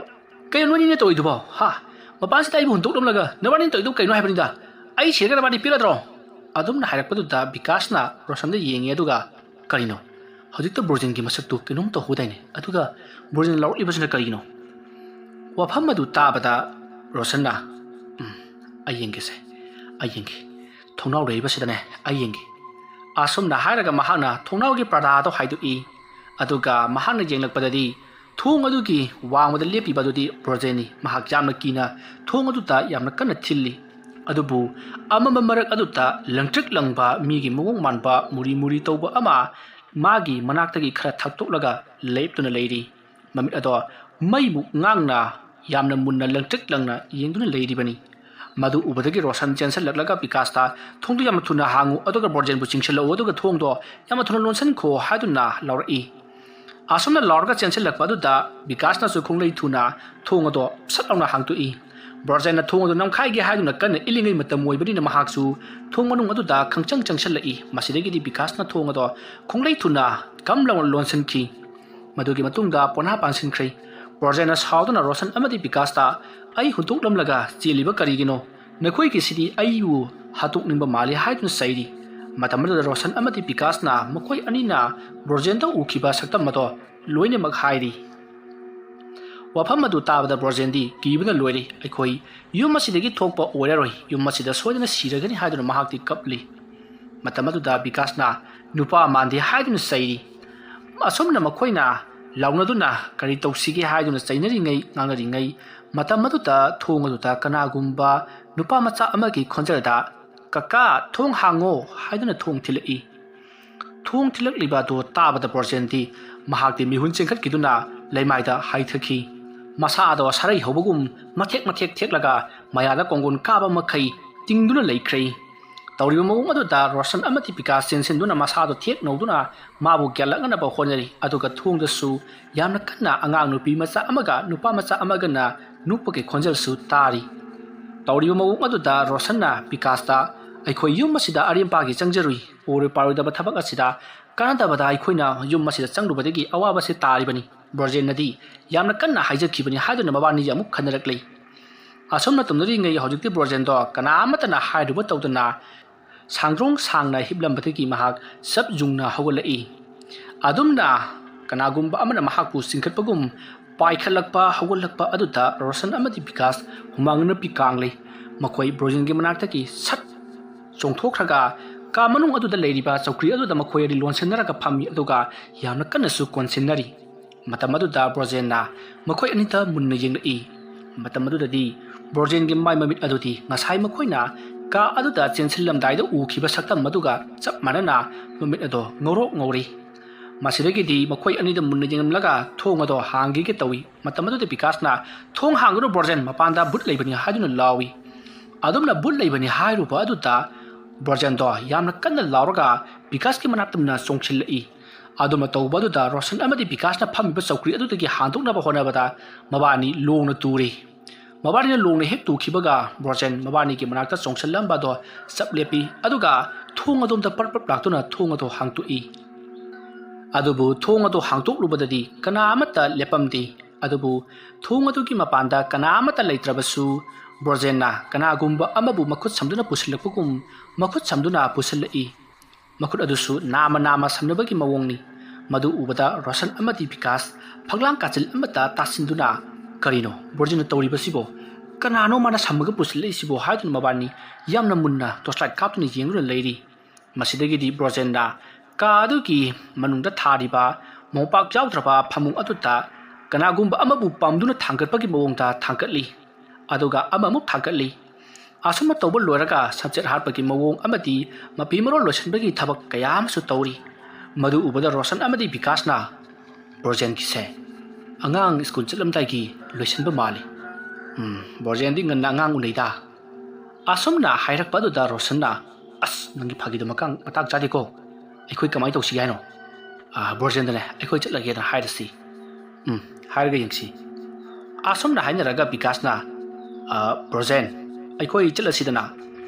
ꯀꯩꯅꯣ ꯅꯣꯏꯅꯤꯅ ꯇꯧꯔꯤꯗꯨꯕꯣ? ꯍꯥ? ꯃꯄꯥꯟꯁꯤꯗ ꯑꯩꯕꯨ ꯍꯨꯟꯗꯣꯛꯂꯝꯂꯒ ꯅꯕꯥꯅꯤꯅ ꯇꯧꯔꯤꯗꯨ ꯀꯩꯅꯣ ꯍꯥꯏꯕꯅꯤꯗ? ꯑꯩ ꯁꯤꯔꯒ ꯅꯕꯥꯅꯤ ꯄꯦꯜꯂꯗ꯭ꯔꯣ?" ꯑꯗꯨꯝꯅ ꯍꯥꯏꯔꯛꯄꯗꯨꯗ ꯕꯤꯀꯥꯁꯅ ꯔꯣꯁꯟꯗ ꯌꯦꯡꯉꯤ, ꯑꯗꯨꯒ, "ꯀꯔꯤꯅꯣ? ꯍꯧꯖꯤꯛꯇ ꯕ꯭ꯔꯣꯖꯦꯟꯒꯤ ꯃꯁꯛꯇꯨ ꯀꯩꯅꯣꯝ ꯇꯧꯍꯧꯗꯥꯏꯅꯦ? ꯑꯗꯨꯒ ꯕ꯭ꯔꯣꯖꯦꯟ ꯂꯥꯎꯔꯛꯂꯤꯕꯁꯤꯅ ꯀꯔꯤꯒꯤꯅꯣ?" ꯋꯥꯐꯝ ꯑꯗꯨ ꯇꯥꯕꯗ ꯔꯣꯁꯟꯅ, "ꯎꯝ, ꯑꯩ ꯌꯦꯡꯒꯦꯁꯦ, ꯑꯩ ꯌꯦꯡꯒꯦ꯫ ꯊꯣꯡꯅꯥꯎ ꯂꯩꯔꯤꯕꯁꯤꯗꯅꯦ, ꯑꯩ ꯌꯦꯡꯒꯦ"꯫ ꯑꯁꯨꯝꯅ ꯍꯥꯏꯔꯒ ꯃꯍꯥꯛꯅ ꯊꯣꯡꯅꯥꯎꯒꯤ ꯄꯔꯗꯥꯗꯣ ꯍꯥꯏꯗꯣꯛꯏ꯫ ꯑꯗꯨꯒ ꯃꯍꯥꯛꯅ ꯌꯦꯡꯂꯛꯄꯗꯗꯤ ꯊꯣꯡ ꯑꯗꯨꯒꯤ ꯋꯥꯡꯃꯗ ꯂꯦꯞꯄꯤꯕ ꯑꯗꯨꯗꯤ ꯕ꯭ꯔꯣꯖꯦꯟꯅꯤ꯫ ꯃꯍꯥꯛ ꯌꯥꯝꯅ ꯀꯤꯅ ꯊꯣꯡ ꯑꯗꯨꯗ ꯌꯥꯝꯅ ꯀꯟꯅ ꯊꯤꯜꯂꯤ꯫ ꯑꯗꯨꯕꯨ ꯑꯃꯝꯕ ꯃꯔꯛ ꯑꯗꯨꯗ ꯂꯪꯇ꯭ꯔꯤꯛ ꯂꯪꯕ ꯃꯤꯒꯤ ꯃꯑꯣꯡ ꯃꯥꯟꯕ ꯃꯨꯔꯤ ꯃꯨꯔꯤ ꯇꯧꯕ ꯑꯃ ꯃꯥꯒꯤ ꯃꯅꯥꯛꯇꯒꯤ ꯈꯔ ꯊꯛꯇꯣꯛꯂꯒ ꯂꯦꯞꯇꯨꯅ ꯂꯩꯔꯤ꯫ ꯃꯃꯤꯠ ꯑꯗꯣ ꯃꯩꯃꯨꯛ ꯉꯥꯡꯅ ꯌꯥꯝꯅ ꯃꯨꯟꯅ ꯂꯪꯇ꯭ꯔꯤꯛ ꯂꯪꯅ ꯌꯦꯡꯗꯨꯅ ꯂꯩꯔꯤꯕꯅꯤ꯫ ꯃꯗꯨ ꯎꯕꯗꯒꯤ ꯔꯣꯁꯟ ꯆꯦꯟꯁꯤꯜꯂꯛꯂꯒ ꯕꯤꯀꯥꯁꯇ, "ꯊꯣꯡꯗꯨ ꯌꯥꯝꯅ ꯊꯨꯅ ꯍꯥꯡꯉꯨ, ꯑꯗꯨꯒ ꯕ꯭ꯔꯣꯖꯦꯟꯕꯨ ꯆꯤꯡꯁꯤꯜꯂꯛꯎ, ꯑꯗꯨꯒ ꯊꯣꯡꯗꯣ ꯌꯥꯝꯅ ꯊꯨꯅ ꯂꯣꯟꯁꯤꯟꯈꯣ" ꯍꯥꯏꯗꯨꯅ ꯂꯥꯎꯔꯛꯏ꯫ ꯑꯁꯨꯝꯅ ꯂꯥꯎꯔꯒ ꯆꯦꯟꯁꯤꯜꯂꯛꯄ ꯑꯗꯨꯗ ꯕꯤꯀꯥꯁꯅꯁꯨ ꯈꯣꯡꯂꯩ ꯊꯨꯅ ꯊꯣꯡ ꯑꯗꯣ ꯁꯠ ꯂꯥꯎꯅ ꯍꯥꯡꯇꯣꯛꯏ꯫ ꯕ꯭ꯔꯣꯖꯦꯟꯅ ꯊꯣꯡ ꯑꯗꯨ ꯅꯝꯈꯥꯏꯒꯦ ꯍꯥꯏꯗꯨꯅ ꯀꯟꯅ ꯏꯜꯂꯤꯉꯩ ꯃꯇꯝ ꯑꯣꯏꯕꯅꯤꯅ ꯃꯍꯥꯛꯁꯨ ꯊꯣꯡ ꯃꯅꯨꯡ ꯑꯗꯨꯗ ꯈꯪꯆꯪ ꯆꯪꯁꯤꯜꯂꯛꯏ꯫ ꯃꯁꯤꯗꯒꯤꯗꯤ ꯕꯤꯀꯥꯁꯅ ꯊꯣꯡ ꯑꯗꯣ ꯈꯣꯡꯂꯩ ꯊꯨꯅ ꯀꯝ ꯂꯥꯎꯅ ꯂꯣꯟꯁꯤꯟꯈꯤ꯫ ꯃꯗꯨꯒꯤ ꯃꯇꯨꯡꯗ ꯄꯣꯅꯥ ꯄꯥꯟꯁꯤꯟꯈ꯭ꯔꯦ꯫ ꯕ꯭ꯔꯣꯖꯦꯟꯅ ꯁꯥꯎꯗꯨꯅ ꯔꯣꯁꯟ ꯑꯃꯗꯤ ꯕꯤꯀꯥꯁꯇ, "ꯑꯩ ꯍꯨꯟꯗꯣꯛꯂꯝꯂꯒ ꯆꯦꯜꯂꯤꯕ ꯀꯔꯤꯒꯤꯅꯣ? ꯅꯈꯣꯏꯒꯤꯁꯤꯗꯤ ꯑꯩꯕꯨ ꯍꯥꯠꯇꯣꯛꯅꯤꯡꯕ ꯃꯥꯜꯂꯤ" ꯍꯥꯏꯗꯨꯅ ꯆꯩꯔꯤ꯫ ꯃꯇꯝ ꯑꯗꯨꯗ ꯔꯣꯁꯟ ꯑꯃꯗꯤ ꯕꯤꯀꯥꯁꯅ ꯃꯈꯣꯏ ꯑꯅꯤꯅ ꯕ꯭ꯔꯣꯖꯦꯟꯗ ꯎꯈꯤꯕ ꯁꯛꯇꯝ ꯑꯗꯣ ꯂꯣꯏꯅꯃꯛ ꯍꯥꯏꯔꯤ꯫ ꯋꯥꯐꯝ ꯑꯗꯨ ꯇꯥꯕꯗ ꯕ꯭ꯔꯣꯖꯦꯟꯗꯤ ꯀꯤꯕꯅ ꯂꯣꯏꯔꯦ꯫ "ꯑꯩꯈꯣꯏ ꯌꯨꯝ ꯑꯁꯤꯗꯒꯤ ꯊꯣꯛꯄ ꯑꯣꯏꯔꯔꯣꯏ, ꯌꯨꯝ ꯑꯁꯤꯗ ꯁꯣꯏꯗꯅ ꯁꯤꯔꯒꯅꯤ" ꯍꯥꯏꯗꯨꯅ ꯃꯍꯥꯛꯇꯤ ꯀꯞꯂꯤ꯫ ꯃꯇꯝ ꯑꯗꯨꯗ ꯕꯤꯀꯥꯁꯅ ꯅꯨꯄꯥ ꯃꯥꯟꯗꯦ ꯍꯥꯏꯗꯨꯅ ꯆꯩꯔꯤ꯫ ꯑꯁꯨꯝꯅ ꯃꯈꯣꯏꯅ ꯂꯥꯎꯅꯗꯨꯅ ꯀꯔꯤ ꯇꯧꯁꯤꯒꯦ ꯍꯥꯏꯗꯨꯅ ꯆꯩꯅꯔꯤꯉꯩ ꯉꯥꯡꯅꯔꯤꯉꯩ ꯃꯇꯝ ꯑꯗꯨꯗ ꯊꯣꯡ ꯑꯗꯨꯗ ꯀꯅꯥꯒꯨꯝꯕ ꯅꯨꯄꯥ ꯃꯆꯥ ꯑꯃꯒꯤ ꯈꯣꯟꯖꯦꯜꯗ "ꯀꯀꯥ, ꯊꯣꯡ ꯍꯥꯡꯉꯣ" ꯍꯥꯏꯗꯨꯅ ꯊꯣꯡ ꯊꯤꯜꯂꯛꯏ꯫ ꯊꯣꯡ ꯊꯤꯜꯂꯛꯂꯤꯕ ꯑꯗꯨ ꯇꯥꯕꯗ ꯕ꯭ꯔꯣꯖꯦꯟꯗꯤ ꯃꯍꯥꯛꯇꯤ ꯃꯤꯍꯨꯟ ꯆꯦꯟꯈꯠꯈꯤꯗꯨꯅ ꯂꯩꯃꯥꯏꯗ ꯍꯥꯏꯊꯈꯤ꯫ ꯃꯁꯥꯗꯣ ꯁꯔꯩ ꯍꯧꯕꯒꯨꯝ ꯃꯊꯦꯛ ꯃꯊꯦꯛ ꯊꯦꯛꯂꯒ ꯃꯌꯥꯗ ꯀꯣꯡꯒꯣꯟ ꯀꯥꯕ ꯃꯈꯩ ꯇꯤꯡꯗꯨꯅ ꯂꯩꯈ꯭ꯔꯦ꯫ ꯇꯧꯔꯤꯕ ꯃꯑꯣꯡ ꯑꯗꯨꯗ ꯔꯣꯁꯟ ꯑꯃꯗꯤ ꯕꯤꯀꯥꯁ ꯆꯦꯟꯁꯤꯟꯗꯨꯅ ꯃꯁꯥꯗꯣ ꯊꯦꯛ ꯅꯧꯗꯨꯅ ꯃꯥꯕꯨ ꯒ꯭ꯌꯥꯟꯂꯛꯅꯅꯕ ꯍꯣꯠꯅꯔꯤ꯫ ꯑꯗꯨꯒ ꯊꯣꯡꯗꯁꯨ ꯌꯥꯝꯅ ꯀꯟꯅ ꯑꯉꯥꯡ ꯅꯨꯄꯤ ꯃꯆꯥ ꯑꯃꯒ ꯅꯨꯄꯥ ꯃꯆꯥ ꯑꯃꯒꯅ ꯅꯣꯛꯄꯒꯤ ꯈꯣꯟꯖꯦꯜꯁꯨ ꯇꯥꯔꯤ꯫ ꯇꯧꯔꯤꯕ ꯃꯑꯣꯡ ꯑꯗꯨꯗ ꯔꯣꯁꯟꯅ ꯕꯤꯀꯥꯁꯇ, "ꯑꯩꯈꯣꯏ ꯌꯨꯝ ꯑꯁꯤꯗ ꯑꯔꯦꯝ ꯑꯄꯥꯒꯤ ꯆꯪꯖꯔꯨꯏ꯫ ꯑꯣꯏꯔꯣꯏ ꯄꯥꯔꯣꯏꯗꯕ ꯊꯕꯛ ꯑꯁꯤꯗ ꯀꯥꯟꯅꯗꯕꯗ ꯑꯩꯈꯣꯏꯅ ꯌꯨꯝ ꯑꯁꯤꯗ ꯆꯪꯂꯨꯕꯗꯒꯤ ꯑꯋꯥꯕꯁꯦ ꯇꯥꯔꯤꯕꯅꯤ꯫ ꯕ꯭ꯔꯣꯖꯦꯟꯅꯗꯤ ꯌꯥꯝꯅ ꯀꯟꯅ ꯍꯥꯏꯖꯈꯤꯕꯅꯤ" ꯍꯥꯏꯗꯨꯅ ꯃꯕꯥꯅꯤꯁꯦ ꯑꯃꯨꯛ ꯈꯟꯅꯔꯛꯂꯤ꯫ ꯑꯁꯨꯝꯅ ꯇꯧꯅꯔꯤꯉꯩ ꯍꯧꯖꯤꯛꯇꯤ ꯕ꯭ꯔꯣꯖꯦꯟꯗꯣ ꯀꯅꯥ ꯑꯃꯠꯇꯅ ꯍꯥꯏꯔꯨꯕ ꯇꯧꯗꯅ ꯁꯥꯡꯗ꯭ꯔꯣꯡ ꯁꯥꯡꯅ ꯍꯤꯞꯂꯝꯕꯗꯒꯤ ꯃꯍꯥꯛ ꯆꯞ ꯌꯨꯡꯅ ꯍꯧꯒꯠꯂꯛꯏ꯫ ꯑꯗꯨꯝꯅ ꯀꯅꯥꯒꯨꯝꯕ ꯑꯃꯅ ꯃꯍꯥꯛꯄꯨ ꯆꯤꯡꯈꯠꯄꯒꯨꯝ ꯄꯥꯏꯈꯠꯂꯛꯄ ꯍꯧꯒꯠꯂꯛꯄ ꯑꯗꯨꯗ ꯔꯣꯁꯟ ꯑꯃꯗꯤ ꯕꯤꯀꯥꯁ ꯍꯨꯃꯥꯡ ꯑꯅꯞꯄꯤ ꯀꯥꯡꯂꯤ꯫ ꯃꯈꯣꯏ ꯕ꯭ꯔꯣꯖꯦꯟꯒꯤ ꯃꯅꯥꯛꯇꯒꯤ ꯁꯠ ꯆꯣꯡꯊꯣꯛꯈ꯭ꯔꯒ ꯀꯥ ꯃꯅꯨꯡ ꯑꯗꯨꯗ ꯂꯩꯔꯤꯕ ꯆꯧꯀ꯭ꯔꯤ ꯑꯗꯨꯗ ꯃꯈꯣꯏ ꯑꯅꯤ ꯂꯣꯟꯁꯤꯟꯅꯔꯒ ꯐꯝꯃꯤ, ꯑꯗꯨꯒ ꯌꯥꯝꯅ ꯀꯟꯅꯁꯨ ꯀꯣꯟꯁꯤꯟꯅꯔꯤ꯫ ꯃꯇꯝ ꯑꯗꯨꯗ ꯕ꯭ꯔꯣꯖꯦꯟꯅ ꯃꯈꯣꯏ ꯑꯅꯤꯗ ꯃꯨꯟꯅ ꯌꯦꯡꯂꯛꯏ꯫ ꯃꯇꯝ ꯑꯗꯨꯗꯗꯤ ꯕ꯭ꯔꯣꯖꯦꯟꯒꯤ ꯃꯥꯏ ꯃꯃꯤꯠ ꯑꯗꯨꯗꯤ ꯉꯁꯥꯏ ꯃꯈꯣꯏꯅ ꯀꯥ ꯑꯗꯨꯗ ꯆꯦꯟꯁꯤꯜꯂꯝꯗꯥꯏꯗ ꯎꯈꯤꯕ ꯁꯛꯇꯝ ꯑꯗꯨꯒ ꯆꯞ ꯃꯥꯟꯅꯅ ꯃꯃꯤꯠ ꯑꯗꯣ ꯉꯧꯔꯣꯛ ꯉꯧꯔꯤ꯫ ꯃꯁꯤꯗꯒꯤꯗꯤ ꯃꯈꯣꯏ ꯑꯅꯤꯗ ꯃꯨꯟꯅ ꯌꯦꯡꯂꯝꯂꯒ ꯊꯣꯡ ꯑꯗꯣ ꯍꯥꯡꯒꯦꯒ ꯇꯧꯏ꯫ ꯃꯇꯝ ꯑꯗꯨꯗ ꯕꯤꯀꯥꯁꯅ, "ꯊꯣꯡ ꯍꯥꯡꯒꯅꯨ ꯕ꯭ꯔꯣꯖꯦꯟ, ꯃꯄꯥꯟꯗ ꯚꯨꯠ ꯂꯩꯕꯅꯤ" ꯍꯥꯏꯗꯨꯅ ꯂꯥꯎꯏ꯫ ꯑꯗꯨꯝꯅ ꯚꯨꯠ ꯂꯩꯕꯅꯤ ꯍꯥꯏꯔꯨꯕ ꯑꯗꯨꯗ ꯕ꯭ꯔꯣꯖꯦꯟꯗꯣ ꯌꯥꯝꯅ ꯀꯟꯅ ꯂꯥꯎꯔꯒ ꯕꯤꯀꯥꯁꯀꯤ ꯃꯅꯥꯛꯇ ꯃꯨꯟꯅ ꯆꯣꯡꯁꯤꯜꯂꯛꯏ꯫ ꯑꯗꯨꯝꯅ ꯇꯧꯕ ꯑꯗꯨꯗ ꯔꯣꯁꯟ ꯑꯃꯗꯤ ꯕꯤꯀꯥꯁꯅ ꯐꯝꯃꯤꯕ ꯆꯧꯀ꯭ꯔꯤ ꯑꯗꯨꯗꯒꯤ ꯍꯥꯟꯗꯣꯛꯅꯕ ꯍꯣꯠꯅꯕꯗ ꯃꯕꯥꯅꯤ ꯂꯣꯡꯅ ꯇꯨꯔꯤ꯫ ꯃꯕꯥꯅꯤꯅ ꯂꯣꯡꯅ ꯍꯦꯛ ꯇꯨꯈꯤꯕꯒ ꯕ꯭ꯔꯣꯖꯦꯟ ꯃꯕꯥꯅꯤꯒꯤ ꯃꯅꯥꯛꯇ ꯆꯣꯡꯁꯤꯜꯂꯝꯕꯗꯣ ꯆꯞ ꯂꯦꯞꯄꯤ, ꯑꯗꯨꯒ ꯊꯣꯡ ꯑꯗꯣꯝꯗ ꯄꯔꯞ ꯄꯔꯞ ꯂꯥꯛꯇꯨꯅ ꯊꯣꯡ ꯑꯗꯣ ꯍꯥꯡꯇꯣꯛꯏ꯫ ꯑꯗꯨꯕꯨ ꯊꯣꯡ ꯑꯗꯣ ꯍꯥꯡꯇꯣꯛꯂꯨꯕꯗꯗꯤ ꯀꯅꯥ ꯑꯃꯠꯇ ꯂꯦꯞꯄꯝꯗꯦ꯫ ꯑꯗꯨꯕꯨ ꯊꯣꯡ ꯑꯗꯨꯒꯤ ꯃꯄꯥꯟꯗ ꯀꯅꯥ ꯑꯃꯠꯇ ꯂꯩꯇ꯭ꯔꯕꯁꯨ ꯕ꯭ꯔꯣꯖꯦꯟꯅ ꯀꯅꯥꯒꯨꯝꯕ ꯑꯃꯕꯨ ꯃꯈꯨꯠ ꯁꯝꯗꯨꯅ ꯄꯨꯁꯤꯜꯂꯛꯄꯒꯨꯝ ꯃꯈꯨꯠ ꯁꯝꯗꯨꯅ ꯄꯨꯁꯤꯜꯂꯛꯏ꯫ ꯃꯈꯨꯠ ꯑꯗꯨꯁꯨ ꯅꯥꯝꯃ ꯅꯥꯝꯃ ꯁꯝꯅꯕꯒꯤ ꯃꯑꯣꯡꯅꯤ꯫ ꯃꯗꯨ ꯎꯕꯗ ꯔꯣꯁꯟ ꯑꯃꯗꯤ ꯕꯤꯀꯥꯁ ꯐꯛꯂꯥꯡ ꯀꯥꯆꯤꯜ ꯑꯃꯠꯇ ꯇꯥꯁꯤꯟꯗꯨꯅ, "ꯀꯔꯤꯅꯣ ꯕ꯭ꯔꯣꯖꯦꯟꯅ ꯇꯧꯔꯤꯕꯁꯤꯕꯣ? ꯀꯅꯥꯅꯣ ꯃꯥꯅ ꯁꯝꯃꯒ ꯄꯨꯁꯤꯜꯂꯛꯏꯁꯤꯕꯣ?" ꯍꯥꯏꯗꯨꯅ ꯃꯕꯥꯅꯤ ꯌꯥꯝꯅ ꯃꯨꯟꯅ ꯇꯣꯔꯆꯂꯥꯏꯠ ꯀꯥꯞꯇꯨꯅ ꯌꯦꯡꯗꯨꯅ ꯂꯩꯔꯤ꯫ ꯃꯁꯤꯗꯒꯤꯗꯤ ꯕ꯭ꯔꯣꯖꯦꯟꯅ ꯀꯥ ꯑꯗꯨꯒꯤ ꯃꯅꯨꯡꯗ ꯊꯥꯔꯤꯕ ꯃꯣꯝꯄꯥꯛ ꯌꯥꯎꯗ꯭ꯔꯕ ꯐꯃꯨꯡ ꯑꯗꯨꯗ ꯀꯅꯥꯒꯨꯝꯕ ꯑꯃꯕꯨ ꯄꯝꯗꯨꯅ ꯊꯥꯡꯒꯠꯄꯒꯤ ꯃꯑꯣꯡꯗ ꯊꯥꯡꯒꯠꯂꯤ꯫ ꯑꯗꯨꯒ ꯑꯃꯃꯨꯛ ꯊꯥꯡꯒꯠꯂꯤ꯫ ꯑꯁꯨꯝꯅ ꯇꯧꯕ ꯂꯣꯏꯔꯒ ꯁꯝꯆꯦꯠ ꯍꯥꯠꯄꯒꯤ ꯃꯑꯣꯡ ꯑꯃꯗꯤ ꯃꯐꯤ ꯃꯔꯣꯜ ꯂꯣꯏꯁꯤꯟꯕꯒꯤ ꯊꯕꯛ ꯀꯌꯥ ꯑꯃꯁꯨ ꯇꯧꯔꯤ꯫ ꯃꯗꯨ ꯎꯕꯗ ꯔꯣꯁꯟ ꯑꯃꯗꯤ ꯕꯤꯀꯥꯁꯅ ꯕ꯭ꯔꯣꯖꯦꯟꯒꯤꯁꯦ ꯑꯉꯥꯡ ꯁ꯭ꯀꯨꯜ ꯆꯠꯂꯝꯗꯥꯏꯒꯤ ꯂꯣꯏꯁꯤꯟꯕ ꯃꯥꯜꯂꯤ꯫ "ꯎꯝ, ꯕ꯭ꯔꯣꯖꯦꯟꯗꯤ ꯉꯟꯅ ꯑꯉꯥꯡ ꯎꯅꯩꯗ"꯫ ꯑꯁꯨꯝꯅ ꯍꯥꯏꯔꯛꯄ ꯑꯗꯨꯗ ꯔꯣꯁꯟꯅ, "ꯑꯁ, ꯅꯪꯒꯤ ꯐꯥꯒꯤꯗꯣ ꯃꯀꯥꯡ ꯃꯇꯥꯡ ꯆꯥꯗꯦꯀꯣ꯫ ꯑꯩꯈꯣꯏ ꯀꯃꯥꯏꯅ ꯇꯧꯁꯤꯒꯦ ꯍꯥꯏꯅꯣ?" "ꯑ, ꯕ꯭ꯔꯣꯖꯦꯟꯗꯅꯦ ꯑꯩꯈꯣꯏ ꯆꯠꯂꯒꯦꯅ ꯍꯥꯏꯔꯁꯤ"꯫ "ꯎꯝ, ꯍꯥꯏꯔꯒ ꯌꯦꯡꯁꯤ"꯫ ꯑꯁꯨꯝꯅ ꯍꯥꯏꯅꯔꯒ ꯕꯤꯀꯥꯁꯅ, "ꯑ, ꯕ꯭ꯔꯣꯖꯦꯟ, ꯑꯩꯈꯣꯏ ꯆꯠꯂꯁꯤꯗꯅ"꯫